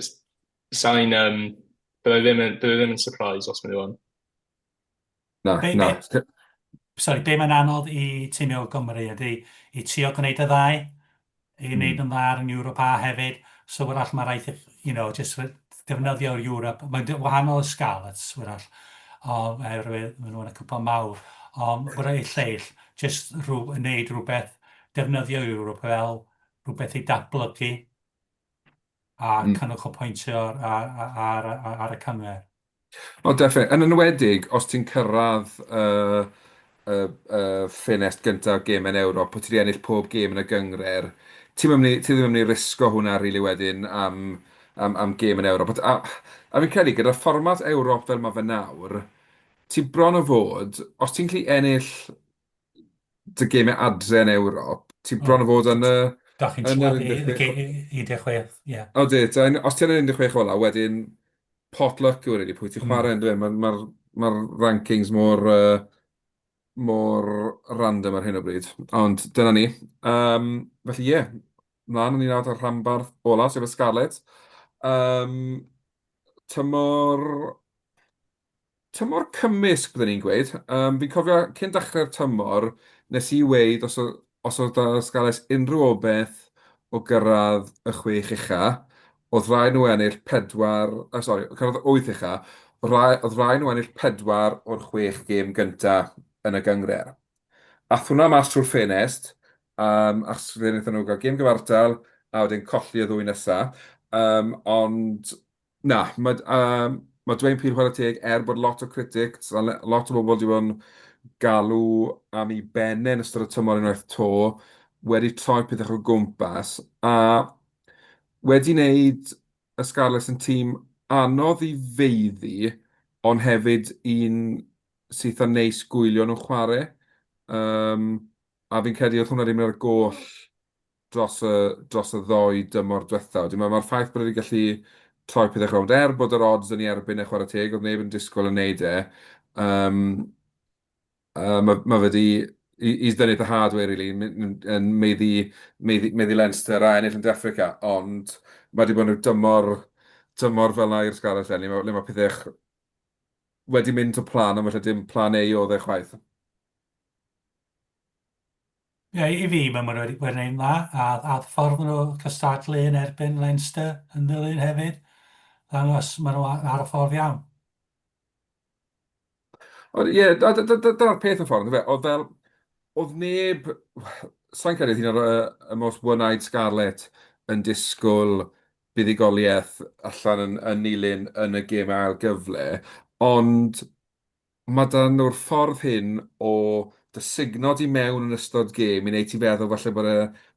sa um, byddai ddim yn, byddai ddim yn surprise os maen nhw yn. Na, be, na. Be, sorry, be mae'n anodd i tîmio o Gymru ydy i trio gwneud y ddau, i wneud yn dda yn Ewrop A hefyd. So wrach mae rhaid, you know, just defnyddio'r Europe. Mae'n wahanol y Scarlets, wrach, oherwydd maen nhw'n y cwpan mawr. Ond wrach i lleill, just rhyw, wneud rhywbeth, defnyddio Europe fel rhywbeth i datblygu a canolbwyntio ar, ar, ar, ar, ar y cyngor. O, definitely. Yn enwedig, os ti'n cyrraedd y, y, y ffenest gyntaf o gemau yn Ewrop, bod ti wedi ennill pob gêm yn y gynghrair, ti'n mynd i, ti ddim yn mynd i risgo hwnna rili really wedyn am, am, am gêm yn Ewrop. A, a fi'n credu, gyda fformat Ewrop fel mae fe nawr, ti bron o fod, os ti'n gallu ennill dy gemau adre yn Ewrop, ti bron o fod yn y... Da chi'n trwad 16, ie. O di, os ti'n yn 16 ola, wedyn pot luck yw e really, pwy ti'n chwarae, mm. Mae'r ma, ma rankings mor, uh, mor random ar hyn o bryd. Ond dyna ni. Um, felly ie, yeah, mlaen yn ni nawr ar rhanbarth ola, sef y Scarlets. Um, tymor Tymor cymysg, byddwn i'n gweud. Yym, fi'n cofio cyn dechrau'r tymor, wnes i weud os oedd, os oedd 'da Scarlets unrhyw obaith o gyrraedd y chwech ucha, oedd rhaid nhw ennill pedwar, uh, sori, cyrraedd y wyth ucha, oedd rhaid, oedd rhaid nhw ennill pedwar o'r chwech gêm gynta yn y gynghrair. Ath hwnna mas trwy'r ffenest, um, achos fe wnaethon nhw gael gêm gyfartal a wedyn colli y ddwy nesa. Um, ond Na, mae yym ma' Dwayne Peel chwarae teg, er bod lot o critics a lot o bobl wedi bod yn galw am ei ben e yn ystod y tymor unwaith 'to, wedi troi pethau o gwmpas a wedi wneud y Scarlets yn tîm anodd i feiddi, ond hefyd un sy'n eitha neis gwylio nhw'n chwarae. Um, a fi'n credu oedd hwnna wedi mynd ar goll dros y, dros y ddou dymor diwetha. Wedyn mae'r ffaith bod e wedi gallu troi pethau rownd, er bod yr odds yn ei erbyn e chwarae teg, oedd neb yn disgwyl yn neud e. Um, uh, mae, ma fe wedi... He's done it the hard way, really, yn meiddi, meiddi, meiddi Leinster a ennill yn De Affrica, ond mae wedi bod yn rhyw dymor, tymor fel 'na i'r Scarlets eleni, le mae pethau wedi mynd o plan, ond falle dim plan A oedd e chwaith. Ie, i fi, maen nhw wedi wedi gwneud yn dda, a, a ffordd maen nhw cystadlu yn erbyn Leinster yn ddilyn hefyd, ddangos maen nhw ar y ffordd iawn. Ond ie, dyna'r peth yn ffordd, fe, oedd fel, oedd neb, sa'n credu hyn o'r y most one-eyed Scarlet yn disgwyl buddugoliaeth allan yn, yn Nulyn yn y gêm ail gyfle, ond Mae 'da nhw'r ffordd hyn o dy sugno di mewn yn ystod gêm i wneud ti feddwl falle bod e,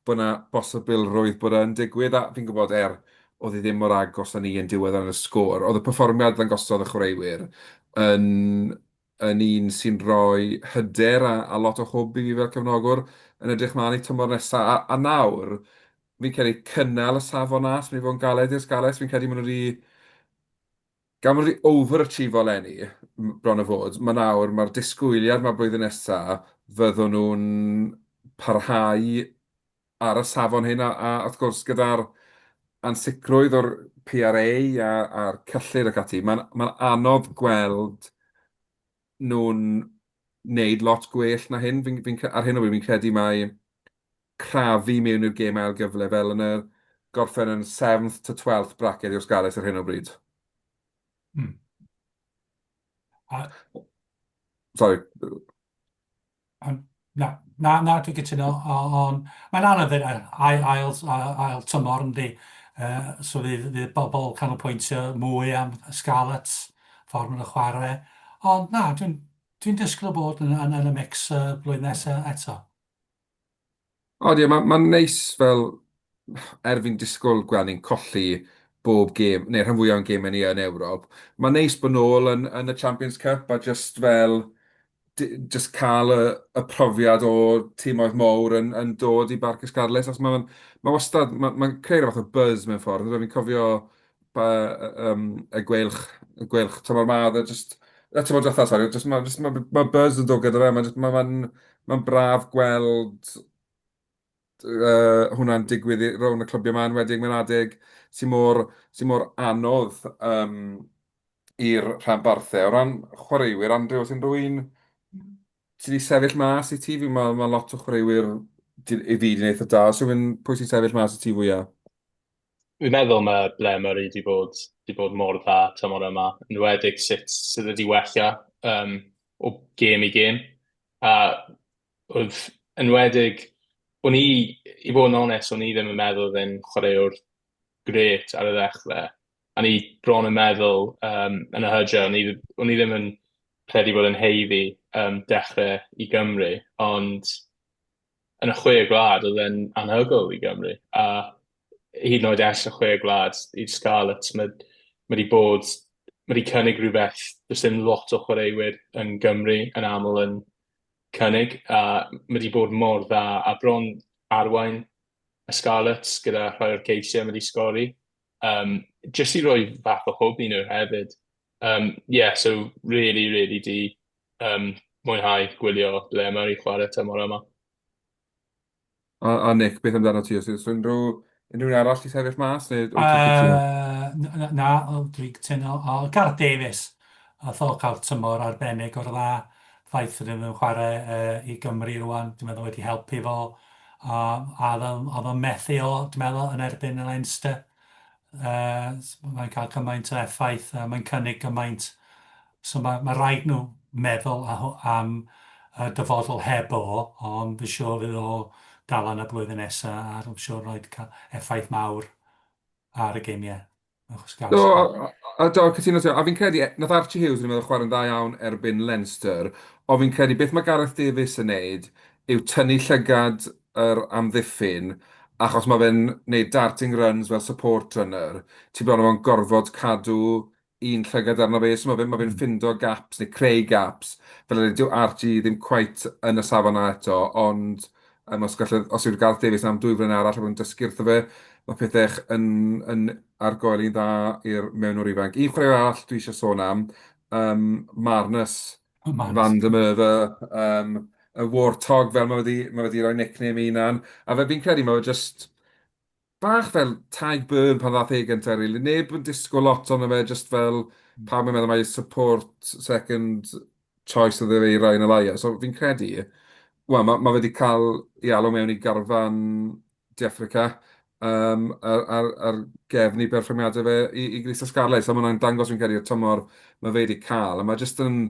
bod 'na bosibilrwydd bod e'n digwydd, a fi'n gwybod er oedd hi ddim mor agos â ni yn diwedd ar y sgôr, oedd y perfformiad ddangosodd y chwaraewyr yn... yn un sy'n rhoi hyder a, a lot o hwb i fi fel cefnogwr yn edrych mlaen i tymor nesaf. A, a nawr, fi'n credu cynnal y safon 'na, sy'n mynd i fod yn galed i'r Scarlets. Fi'n credu maen nhw wedi... Gan bod nhw wedi overachievo eleni, bron a fod, mae nawr, mae'r disgwyliad 'ma blwyddyn nesa, fyddwn nhw'n parhau ar y safon hyn, a, a wrth gwrs gyda'r ansicrwydd o'r PRA a, a'r cyllid ac ati, mae'n ma anodd gweld nhw'n wneud lot gwell na hyn. Fi'n, fi'n, ar hyn o bryd fi'n credu mai crafu mewn i'r gêm ail gyfle fel yn y gorffen yn 7th to 12th bracket yw'r Scarlets ar hyn o bryd. A... Sorry. Na, na, na, dwi'n cytuno, ond mae'n anodd yr ail, ail, ail tymor yndi. So fydd, fydd bobl canolbwyntio mwy am Scarlets, ffordd maen nhw'n chwarae. Ond na, dwi'n dwi disgwyl bod yn, yn, yn y mix y blwyddyn nesaf eto. O ie, mae'n ma neis fel, er fi'n disgwyl gweld ni'n colli bob gêm, neu rhan fwyaf o'n gemau ni yn Ewrop, mae'n neis bod nôl yn, yn y Champions Cup a just fel, just cael y, y profiad o timoedd mawr yn, yn dod i Barc y Scarlets, achos mae'n ma wastad, mae'n ma creu rhyw fath o buzz mewn ffordd. Fi'n cofio ba, um, y gweilch, y gweilch tymor ma, oedd e just, y tymor diwetha, sori, just, mae just, ma, ma buzz yn dod gyda fe, mae'n ma, ma, ma braf gweld uh, hwnna'n digwydd rownd y clybiau yma, yn enwedig mewn adeg sy'n mor, sy mor anodd um, i'r rhanbarthau. O ran chwaraewyr, Andrew, oes unrhyw un sydd wedi sefyll mas i ti? Fi, mae, mae lot o chwaraewyr i fi wedi gwneud eitha da. So, pwy sy'n sefyll mas i ti fwyaf? Fi'n meddwl mae Blair Murray 'di bod 'di bod mor dda tymor yma, yn enwedig sut sydd wedi wella um, o gêm i gêm. A oedd enwedig, o'n i, i fod yn onest, o'n i ddim yn meddwl oedd e'n chwaraewr grêt ar y ddechrau. A ni bron yn meddwl um, yn y hydre, o'n i, o'n i ddim yn credu bod yn haeddu um, dechrau i Gymru, ond yn y chwe gwlad oedd e'n anhygoel i Gymru. A hyd yn oed ers y chwe gwlad i'r Scarlets, mae, mae wedi bod, mae wedi cynnig rhywbeth, does dim lot o chwaraewyr yn Gymru yn aml yn cynnig, a mae wedi bod mor dda, a bron arwain y Scarlets gyda rhai o'r ceisiau mae wedi sgori. Um, jyst i roi fath o hwb i nhw hefyd. Um, yeah, so really, really di um, mwynhau gwylio Blair Murray chwarae tymor yma. A, a Nick, beth amdano ti? Oes oes unrhyw, unrhyw un arall i sefyll mas? Neu wyt ti'n cytuno? Uh, na, dwi'n cytuno. O, Gareth Davies, a tho cael tymor arbennig o'r dda. Ffaith fod yn chwarae uh, i Gymru rwan, dwi'n meddwl wedi helpu fo. A, a oedd o'n methu o, dwi'n meddwl, yn erbyn y Leinster. Uh, mae'n cael cymaint o effaith, uh, mae'n cynnig gymaint. So mae, mae rhaid nhw meddwl am y dyfodol heb o, ond fi'n siŵr fydd o dal yn y blwyddyn nesaf a dwi'n siŵr rhaid cael effaith mawr ar y geimiau. Do, a, a, do, cytuno ti. A fi'n credu, nath Archie Hughes, fi'n meddwl, chwarae'n dda iawn erbyn Leinster, ond fi'n credu beth mae Gareth Davies yn neud yw tynnu llygad yr amddiffyn, achos mae fe'n neud darting runs fel support runner, ti bron o fo'n gorfod cadw un llygad arno fe, so mae fe'n ma fe ffindo gaps neu creu gaps, fel ydy, dyw Archie ddim quite yn y safon 'na eto, ond um, os, gallu, os yw'r Gareth Davies am dwy flynedd arall a bod yn dysgu wrtho fe, mae pethau yn, yn argoeli'n dda i'r mewnwr ifanc. Un chwaraewr arall dwi eisiau sôn am, um, Marnus Van der Merwe, um, y Warthog, fel mae wedi, mae wedi rhoi nickname i hunan. A fe fi'n credu mae fe just bach fel Tadhg Beirne pan ddath e gyntaf, really. Neb yn disgwyl lot ono fe, just fel pawb yn meddwl mai support second choice oedd e i Ryan Elias. So fi'n credu, wel, mae, ma fe wedi cael ei alw mewn i garfan De Affrica um, ar, ar, ar gefn i berfformiadau fe i, i grys y Scarlets. A mae hwnna'n dangos fi'n credu y tymor mae fe wedi cael. A mae jyst yn...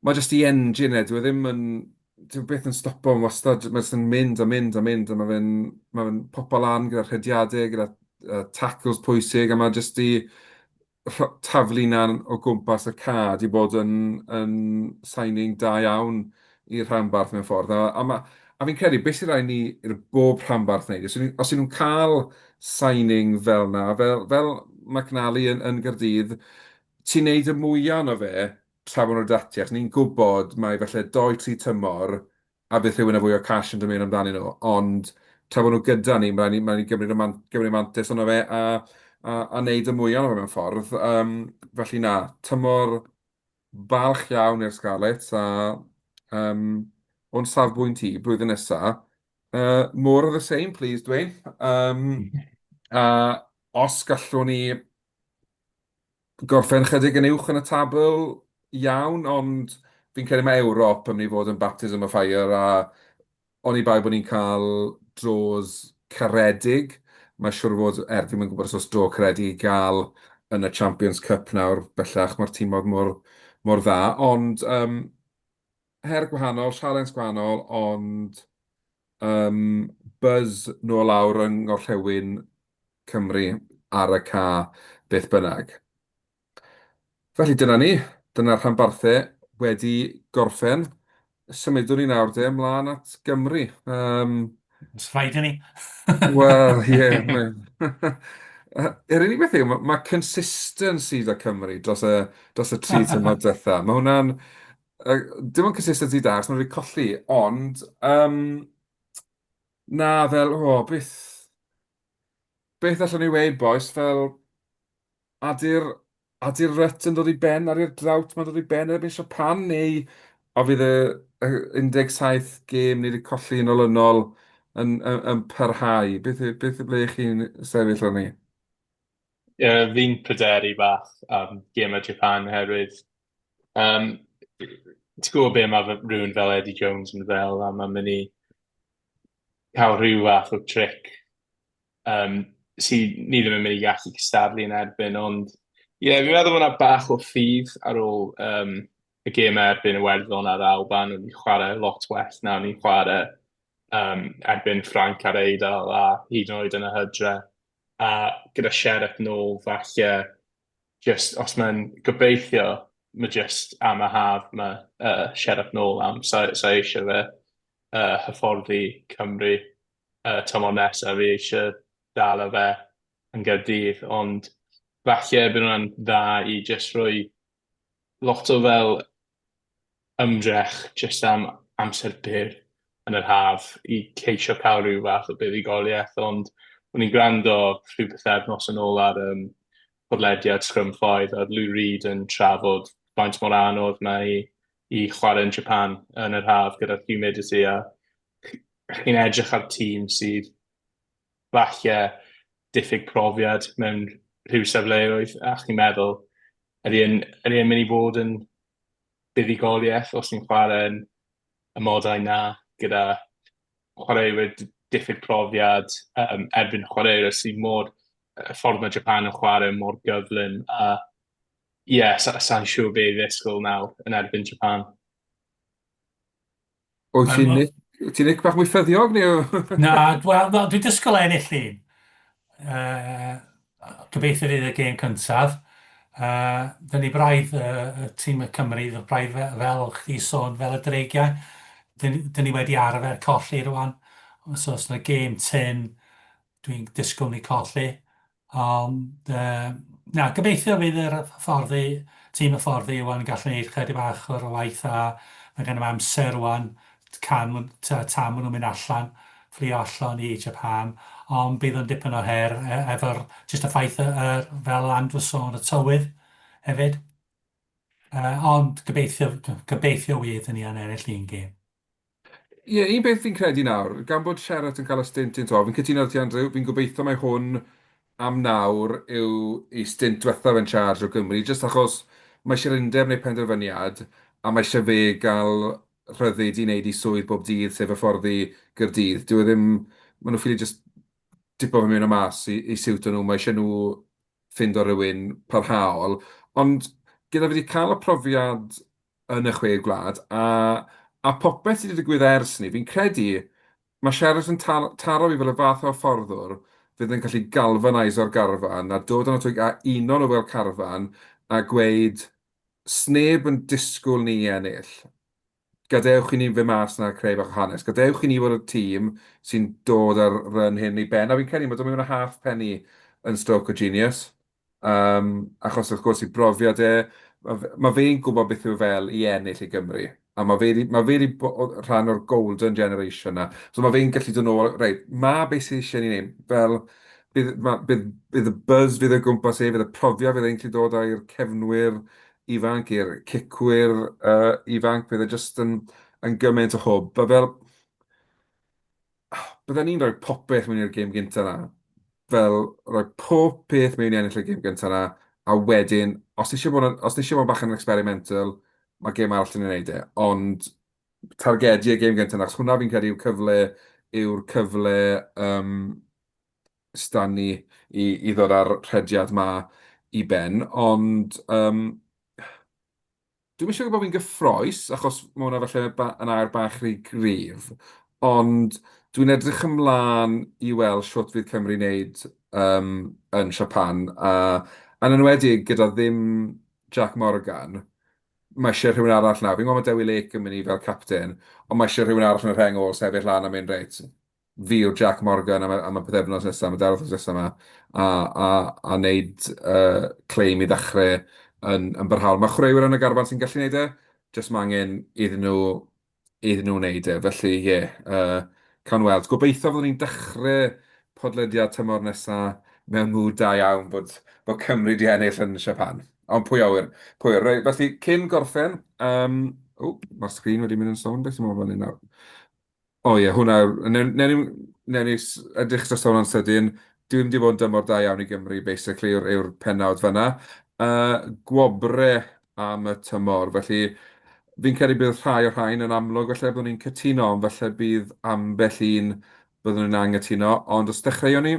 Mae jyst i engine e, dyw e ddim yn... Dyw e byth yn stopo, mae'n wastad... Mae jyst yn mynd a mynd a mynd, a mae fe'n ma fe popo lan gyda rhediadau, gyda uh, tackles pwysig, a mae jyst i taflu 'na o gwmpas y ca 'di bod yn, yn signing da iawn i'r rhanbarth mewn ffordd. A, a, ma, a fi'n credu, beth sy'n rhaid ni i'r bob rhanbarth wneud, os, os nhw'n cael signing fel na, fel, fel McNally yn, yn Gaerdydd, ti'n neud y mwyaf ono fe. tra bod nhw'n dati, achos ni'n gwybod mai falle dou, tri tymor a bydd rhywun â fwy o cash yn dod mewn amdanyn nhw, ond tra bod nhw gyda ni, mae'n rhaid ni, ma ni gymryd y man, gymryd mantais ono fe a, a, a wneud y mwyaf ono fe mewn ffordd. Um, felly na, tymor balch iawn i'r Scarlets a um, o'n safbwynt i, blwyddyn nesaf, uh, more of the same, please, Dwayne. Um, a os gallwn ni gorffen chydig yn uwch yn y tabl, iawn, ond fi'n credu mae Ewrop yn mynd i fod yn baptism of fire a oni bai bod ni'n cael draws caredig, mae siŵr o fod, er fi'm yn gwybod os oes draw caredig i gael yn y Champions Cup nawr bellach, mae'r timoedd mor, mor dda, ond um, her gwahanol, sialens gwahanol, ond um, buzz nôl lawr yng Ngorllewin Cymru ar y ca beth bynnag. Felly dyna ni, dyna'r rhanbarthau wedi gorffen. Symudwn ni nawr de ymlaen at Gymru. Um, Os rhaid i ni. Wel, ie. Yeah, Yr unig beth yw, mae, mae consistency da Cymru dros y, dros y tri tymor diwetha. Mae hwnna'n... Uh, dim ond consistency da, achos maen nhw wedi colli, ond... Um, na, fel, o, oh, beth... Beth allwn ni weud, bois, fel... Ydy'r ydy'r rut yn dod i ben? Ydy'r drought ma'n dod i ben erbyn Japan? Neu a fydd y, y 17 gêm ni wedi colli yn olynol yn, yn, yn parhau? Beth, beth ble chi'n sefyll arni? Ie, yeah, fi'n pryderu bach am gêm y Japan herwydd um, ti'n gwybod be mae rhywun fel Eddie Jones yn fel a mae'n mynd i cael rhyw fath o trick um, sydd ni ddim yn mynd i gallu cystadlu yn erbyn, ond ie, yeah, fi'n meddwl bod yna bach o ffydd ar ôl um, y gêm erbyn Iwerddon a'r Alban, o'n i'n chwarae lot well na o'n i'n chwarae um, erbyn Ffrainc a'r Eidal a hyd yn oed yn y hydre. A gyda Sheriff nôl, falle, just os mae'n gobeithio, mae just am y haf mae uh, Sheriff nôl am, sa, sa eisiau fe uh, hyfforddi Cymru y tymor nesaf, fi eisiau dal fe yn Gaerdydd, ond falle bydd hwnna'n dda i jyst rhoi lot o fel ymdrech jyst am amser byr yn yr haf i ceisio cael rhyw fath o buddugoliaeth, ond o'n i'n gwrando rhyw pythefnos yn ôl ar um, podlediad Scrum 5 a Lou Reed yn trafod faint mor anodd mae i, i chwarae yn Japan yn yr haf gyda'r humidity a chi'n edrych ar tîm sydd falle diffyg profiad mewn rhyw safleoedd a chi'n meddwl, ydy e'n ydy e'n mynd i fod yn buddugoliaeth os ni'n chwarae yn amodau na gyda chwaraewyr diffyg profiad um, erbyn chwaraewyr sydd mor, y ffordd mae Japan yn chwarae mor gyflym a ie, yeah, sa'n sa siŵr be i ddisgwyl nawr yn erbyn Japan. Wyt ti'n Nick, ti'n Nick bach mwy ffyddiog neu? Na, wel, no, dwi'n disgwyl ennill un. Uh, gobeithio fydd y gêm cyntaf. Uh, dyn ni braidd, uh, y tîm y Cymru, braidd fel, fel chdi sôn, fel y dreigiau. Dyn, dyn ni wedi arfer colli rwan. So os yna gêm tyn, dwi'n disgwyl ni colli. Ond yy na, gobeithio fydd yr hyfforddi, tîm hyfforddi ŵan yn gallu neud chydig bach o'r waith a mae gen nhw amser ŵan can tan maen nhw'n mynd allan, fflio allan i Japan, ond bydd o'n dipyn o her e- efo'r jyst y ffaith y, yr, fel Andrew sôn, y tywydd hefyd. Uh, ond gobeithio, gobeithio wir, dyn ni yn ennill un gêm. Ie, un beth fi'n credu nawr, gan bod Sherratt yn cael y stint un tro, fi'n cytuno 'da ti Andrew, fi'n gobeithio mai hwn am nawr yw ei stint diwethaf yn charge o Gymru, jyst achos mae eisiau'r undeb wneud penderfyniad a mae eisiau fe gael rhyddid i wneud ei swydd bob dydd, sef hyfforddi Gaerdydd. Dyw e ddim... maen nhw ffili jyst tipo fe mewn a mas i, i siwto nhw, mae eisiau nhw ffindo rhywun parhaol. Ond gyda fi wedi cael y profiad yn y chwe gwlad, a, a popeth sydd wedi digwydd ers 'ny, fi'n credu mae Sheriff yn tar taro fi fel y fath o hyfforddwr fydd yn gallu galvaneiso'r garfan a dod â nhw a uno nhw fel carfan a gweud 'sneb yn disgwyl ni i ennill. Gadewch i ni fynd mas 'na a creu bach o hanes. Gadewch i ni fod y tîm sy'n dod â'r run hyn i ben. A fi'n credu mae dod mewn â half penny yn stroke o genius. Um, achos wrth gwrs i brofiad e, Mae fe'n gwybod beth yw fel i ennill i Gymru. A mae fe 'di, mae fe 'di bod rhan o'r golden generation 'na. So mae fe'n gallu dod nôl, reit, ma beth sydd eisiau ni wneud, fel, bydd, ma, bydd, bydd y buzz fydd o gwmpas e, bydd y profiad fydd e'n gallu dod â i'r cefnwyr ifanc, i'r cicwyr uh, ifanc, bydd e jyst yn, yn gymaint o hwb. A fel, bydden ni'n rhoi popeth mewn i'r gêm gyntaf 'na. Fel, rhoi pob peth mewn i ennill y gêm gyntaf 'na, a wedyn, os ti eisiau bod yn, os ti eisiau bod bach yn experimental, mae gêm arall yn ei wneud e. Ond targedu y gêm gyntaf 'na, achos hwnna fi'n credu yw cyfle, yw'r cyfle um, s'da ni i, i ddod â'r rhediad 'ma i ben. Ond um, Dwi'm eisiau gwybod bod fi'n gyffroes, achos mae hwnna falle yn air bach rhy gryf, ond dwi'n edrych ymlaen i weld shwt fydd Cymru'n wneud um, yn Japan, a yn enwedig gyda ddim Jack Morgan, mae eisiau rhywun arall nawr. Fi'n gwybod mae Dewi Lake yn mynd i fel captain, ond mae eisiau rhywun arall yn y rheng ôl sefyll lan a mynd, reit, fi yw Jack Morgan am y, am y pythefnos nesaf, am y dair wythnos nesaf yma, a, a, a wneud uh, claim i ddechrau yn, yn barhaol. Mae chwaraewyr yn y garfan sy'n gallu wneud e, jyst mae angen iddyn nhw, iddyn nhw wneud e. Felly, ie, yeah, uh, cawn weld. Gobeithio fyddwn ni'n dechrau podlediad tymor nesaf mewn mood da iawn bod, bod Cymru di ennill yn Japan. Ond pwy a wyr, pwy a wyr. Reit, felly, cyn gorffen, um, o, mae'r sgrin wedi mynd yn sownd, beth sy'n mynd fan hyn nawr? O ie, hwnna, newn ni newn ni edrych dros hwnna'n sydyn. Dwi ddim wedi bod yn dymor da iawn i Gymru, basically, yw'r yw'r pennawd fan'na. Yy, gwobre am y tymor, felly fi'n credu bydd rhai o'r rhain yn amlwg, falle byddwn ni'n cytuno, ond falle bydd ambell un byddwn ni'n anghytuno. Ond os dechreuwn ni,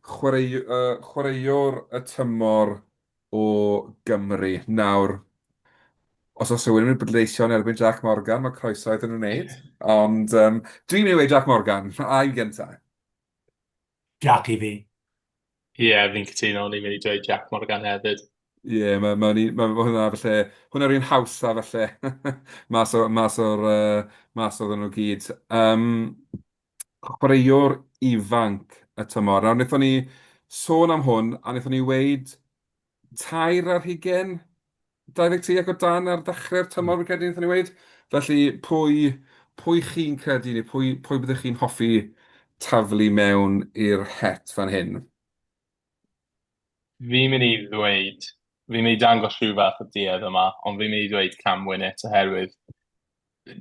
chwarae, yy, chwaraewr y tymor o Gymru. Nawr, os oes rhywun yn mynd i bleidleisio yn erbyn Jack Morgan, mae croeso iddyn nhw wneud. Ond um, dwi'n mynd i weud Jack Morgan, a i gyntaf. Jack i fi. Ie, yeah, fi'n cytuno, o'n i'n mynd i dweud Jack Morgan hefyd. Ie, yeah, mae ma, ma, ma hwnna falle, hwnna'r un hawsa falle, mas, o, mas o'r, uh, mas oedden nhw gyd. Um, chwaraewr ifanc y tymor. Nawr, wnaethon ni sôn am hwn, a wnaethon ni weud 23, 23 ac o dan ar ddechrau'r tymor, fi'n credu wnaethon ni weud. Felly, pwy, pwy chi'n credu, neu pwy, pwy byddech chi'n hoffi taflu mewn i'r het fan hyn? Fi'n mynd i ddweud, fi'n mynd i dangos rhyw fath o duedd yma, ond fi'n mynd i ddweud Cam Winnett oherwydd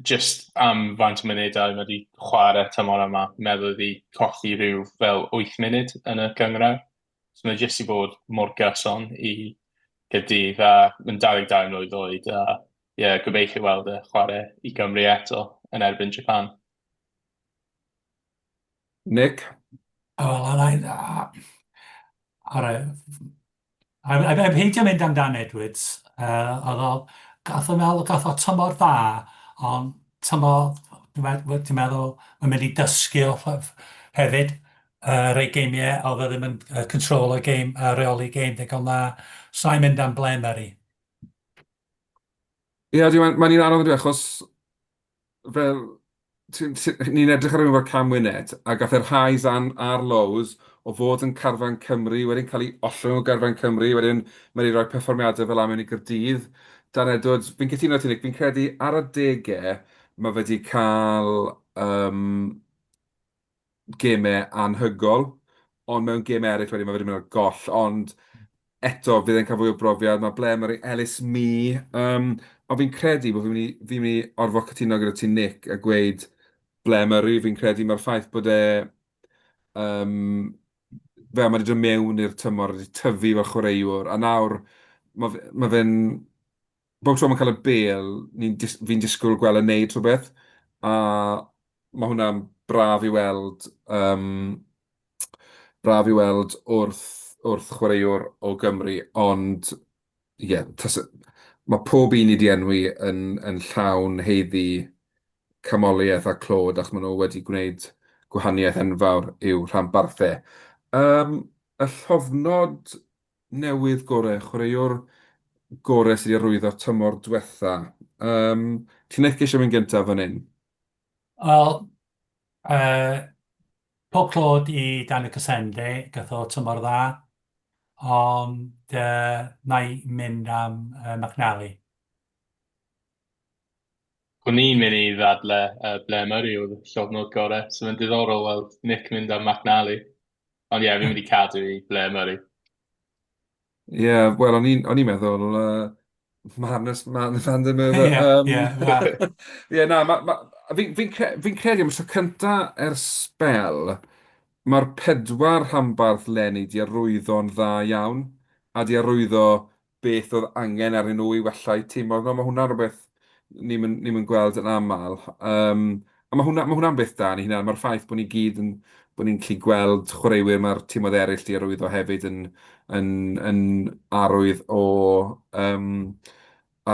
jyst am faint o munudau mae wedi chwarae tymor yma, meddwl iddi colli rhyw fel 8 munud yn y gynghrair. So mae jyst i bod mor gyson i Gaerdydd a mae'n 22 mlwydd oed a ie, yeah, gobeithio weld e chwarae i Gymru eto yn erbyn Japan. Nick? Wel, ar y... A peidio mynd am Dan Edwards, uh, oedd o, gath o meddwl, gath o tymor dda, ond tymor, dwi'n meddwl, mae'n mynd i dysgu o hefyd, uh, rei geimiau, oedd o ddim yn uh, control y game, uh, reoli game ddigon dda, so i'n mynd am Blair Murray. Ie, yeah, mae'n ma un anodd yn achos fel, ni'n edrych ar rhywun fel Cam Winnett, a gath e'r highs a'n, a'r lows o fod yn carfan Cymru, wedyn cael ei ollwng o garfan Cymru, wedyn mae wedi rhoi perfformiadau fel 'na mewn i Gaerdydd. Dan Edwards, fi'n cytuno 'da ti Nick, fi'n credu ar adegau mae fe wedi cael um, gemau anhygoel, ond mewn gemau eraill wedyn mae fe wedi mynd ar goll, ond eto fydd e'n cael fwy o brofiad, mae Blair Murray, Ellis Mee, um, ond fi'n credu bod fi'n mynd i, fi'n mynd i orfod cytuno gyda ti Nick a gweud Blair Murray, fi'n credu mae'r ffaith bod e, um, fel mae wedi dod mewn i'r tymor, wedi tyfu fel chwaraewr, a nawr mae fe, mae fe'n bob tro mae'n cael y bêl, ni'n dis- fi'n disgwyl gweld e'n neud rhywbeth, a mae hwnna'n braf i weld, um, braf i weld wrth, wrth chwaraewr o Gymru, ond ie, yeah, tas, mae pob un i di enwi yn, yn llawn haeddu canmoliaeth a clod, achos maen nhw wedi gwneud gwahaniaeth enfawr i'w rhanbarthau. Um, y llofnod newydd gore, chwaraewr gore sydd wedi arwyddo tymor diwetha. Um, ti'n eich eisiau mynd gyntaf fan hyn? Wel, uh, pob clod i Daniel Cassende, gath o tymor dda. Ond na i mynd am McNally. O'n i'n mynd i ddadle Blair Murray oedd y llofnod gorau, so mae'n diddorol weld Nick mynd am McNally. Ond ie, yeah, fi'n mynd i cadw i Blair Murray. Ie, yeah, wel, o'n i'n meddwl, Marnus van der Merwe. Ie, ie. Ie, na, ma, ma, fi'n fi, fi credu am y tro cynta ers sbel, mae'r pedwar rhanbarth leni 'di arwyddo'n dda iawn, a 'di arwyddo beth oedd angen arnyn nhw i wella'u timoedd nhw. Mae hwnna'n rhywbeth ni'm yn, ni'm yn gweld yn aml. Um, a mae hwnna, mae hwnna'n beth da yn ei hunan. Mae'r ffaith bod ni gyd yn, bod ni'n gallu gweld chwaraewyr mae'r timoedd eraill 'di arwyddo hefyd yn, yn, yn arwydd o, um,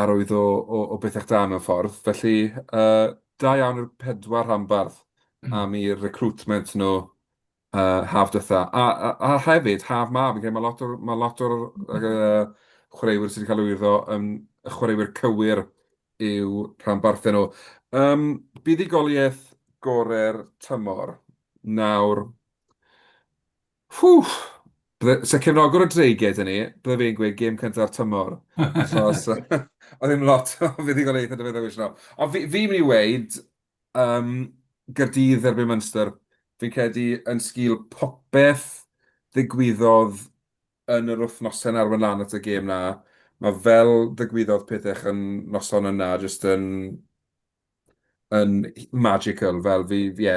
arwydd o, o, o bethau da mewn ffordd. Felly, uh, da iawn i'r pedwar rhanbarth am i'r recruitment nhw haf dwytha. A, a, a hefyd, haf ma, fi'n credu mae lot o'r, ma lot o'r chwaraewyr sydd wedi cael lwyddo yn y chwaraewyr cywir i'w rhanbarthau nhw. Um, buddugoliaeth gorau'r tymor. Nawr, Whew! Bydde, se cefnogwr o Dreigiau 'da ni, bydde fe'n gweud gêm cynta'r tymor. Achos oedd ddim lot o fuddugoliaethau 'da fe ddewis nhw. Ond fi, fi'n mynd i weud um, Gaerdydd erbyn Munster. Fi'n credu yn sgil popeth ddigwyddodd yn yr wythnosau yn arwain lan at y gêm na, mae fel ddigwyddodd pethau yn noson yna jyst yn yn magical, fel fi, ie,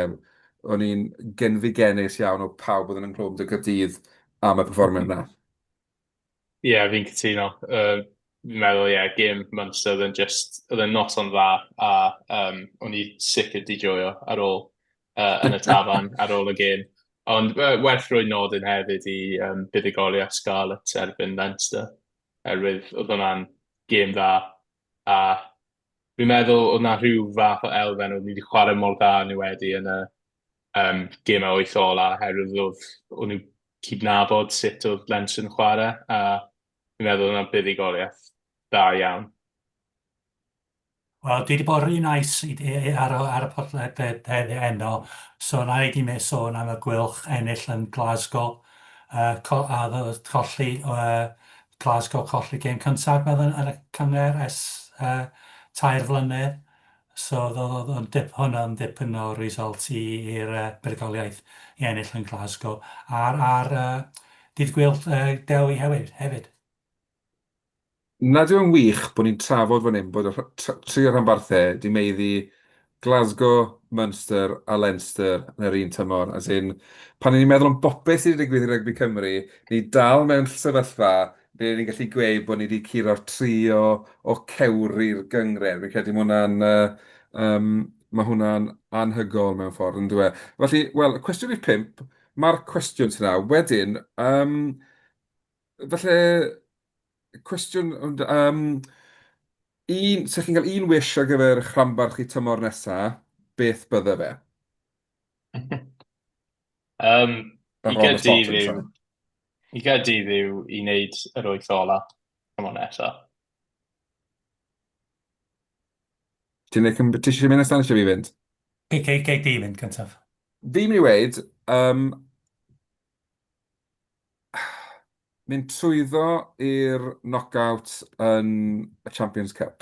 o'n i'n genfigennus iawn o pawb oedd yn ynghlwm 'da Caerdydd am y perfformiad 'na. Ie, yeah, fi'n cytuno. Uh, fi'n meddwl, ie, yeah, gêm Munster oedd yn just, oedd yn noson dda, a um, o'n i sicr di joio ar ôl, uh, yn y tafarn ar ôl y gêm. Ond uh, werth rhoi nodyn hefyd i um, buddugoliaeth Scarlets erbyn Leinster, oherwydd oedd hwnna'n gêm dda, a Fi'n meddwl oedd 'na rhyw fath o elfen oedd ni wedi chwarae mor dda ni wedi yn y um, gemau wyth ola, oherwydd oedd o'n nhw cydnabod sut oedd Leinster yn chwarae, a fi'n meddwl oedd 'na buddugoliaeth dda iawn. Wel, dwi wedi bod rhy nice i, i, ar, ar y podlediad heddiw heno, so na i di sôn am y Gweilch ennill yn Glasgow, uh, a colli uh, Glasgow colli gêm cyntaf meddwl yn y cynghrair ers uh, tair flynedd. So oedd oedd o'n dip, hwnna'n dipyn o result i'r uh, buddugoliaeth i ennill yn Glasgow. A'r, ar uh, dydd Gwyl uh, Dewi hefyd. hefyd. Nad yw'n wych bod ni'n trafod fan hyn bod y tri o'r rhanbarthau 'di maeddu Glasgow, Munster a Leinster yn yr un tymor. As in, pan 'y ni'n meddwl am bopeth sydd wedi digwydd i rygbi Cymru, ni dal mewn sefyllfa ble ni'n gallu gweud bod ni wedi curo'r tri o, o cewri'r gynghrair. Fi'n credu mae hwnna'n uh, um, mae hwnna'n anhygoel mewn ffordd, yn dyw e? Felly, wel, cwestiwn rhif 5, mae'r cwestiwn sy'n na. Wedyn, um, falle cwestiwn, ond um, un, sa chi'n cael un wish ar gyfer eich rhanbarth chi tymor nesa, beth bydde fe? Um, I Gaerdydd yw, i Gaerdydd yw i wneud yr wyth ola tymor nesa. Ti'n ti eisiau mynd nesaf neu eisiau fi fynd? Gei, gei, gei di fynd cyntaf. Fi'n mynd i weud, um, Mynd trwyddo i'r knock-out yn y Champions Cup.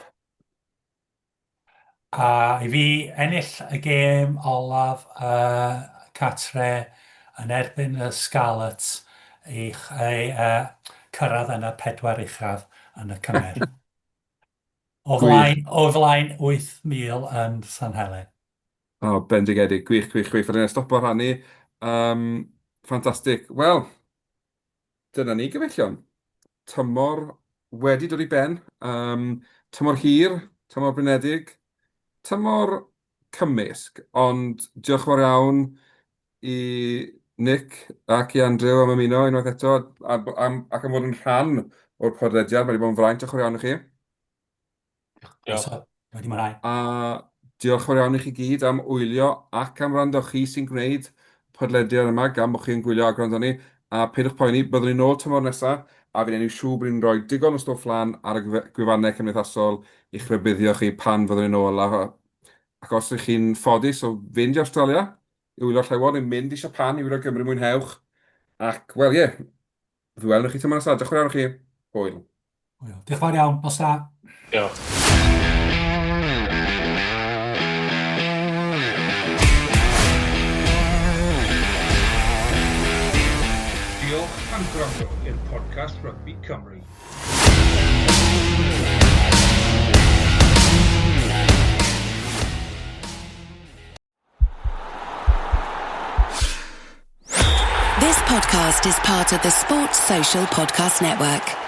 A i fi ennill y gêm olaf uh, catre yn erbyn y Scarlets i, i uh, cyrraedd yn y pedwar uchaf yn y cynghrair. O flaen, o flaen 8,000 yn San Helen. O, bendigedig. Gwych, gwych, gwych. Fydden ni'n stopo rhannu. Um, ffantastig. Wel, dyna ni, gyfeillion. Tymor wedi dod i ben. Um, tymor hir, tymor blinedig, tymor cymysg. Ond diolch yn fawr iawn i Nick ac i Andrew am ymuno unwaith eto a, am, ac am fod yn rhan o'r podlediad. Mae wedi bod yn fraint, diolch yn fawr iawn i chi. Diolch. Wedi mwynhau. A diolch yn fawr iawn i chi gyd am wylio ac am wrando. Chi sy'n gwneud podlediad yma gan bod chi'n gwylio a gwrando ni. A peidiwch poeni, byddwn ni'n ôl tymor nesaf a fi'n enw siŵr bod ni'n rhoi digon o stwff lan ar y gwefannau cymdeithasol i'ch rhybuddio chi pan fyddwn ni'n ôl. A, ac os ydych chi'n ffodus o fynd i Awstralia i wylio'r Llewod neu mynd i Japan i wylio'r Gymru, mwynhewch. Ac, wel, ie, Fe welwn chi tymor nesaf. Diolch yn fawr iawn i chi. Hwyl. Hwyl. Diolch yn fawr iawn. Nos da. Diolch. Diolch am gwrando i'r podcast Rygbi Cymru. This podcast is part of the Sports Social Podcast Network.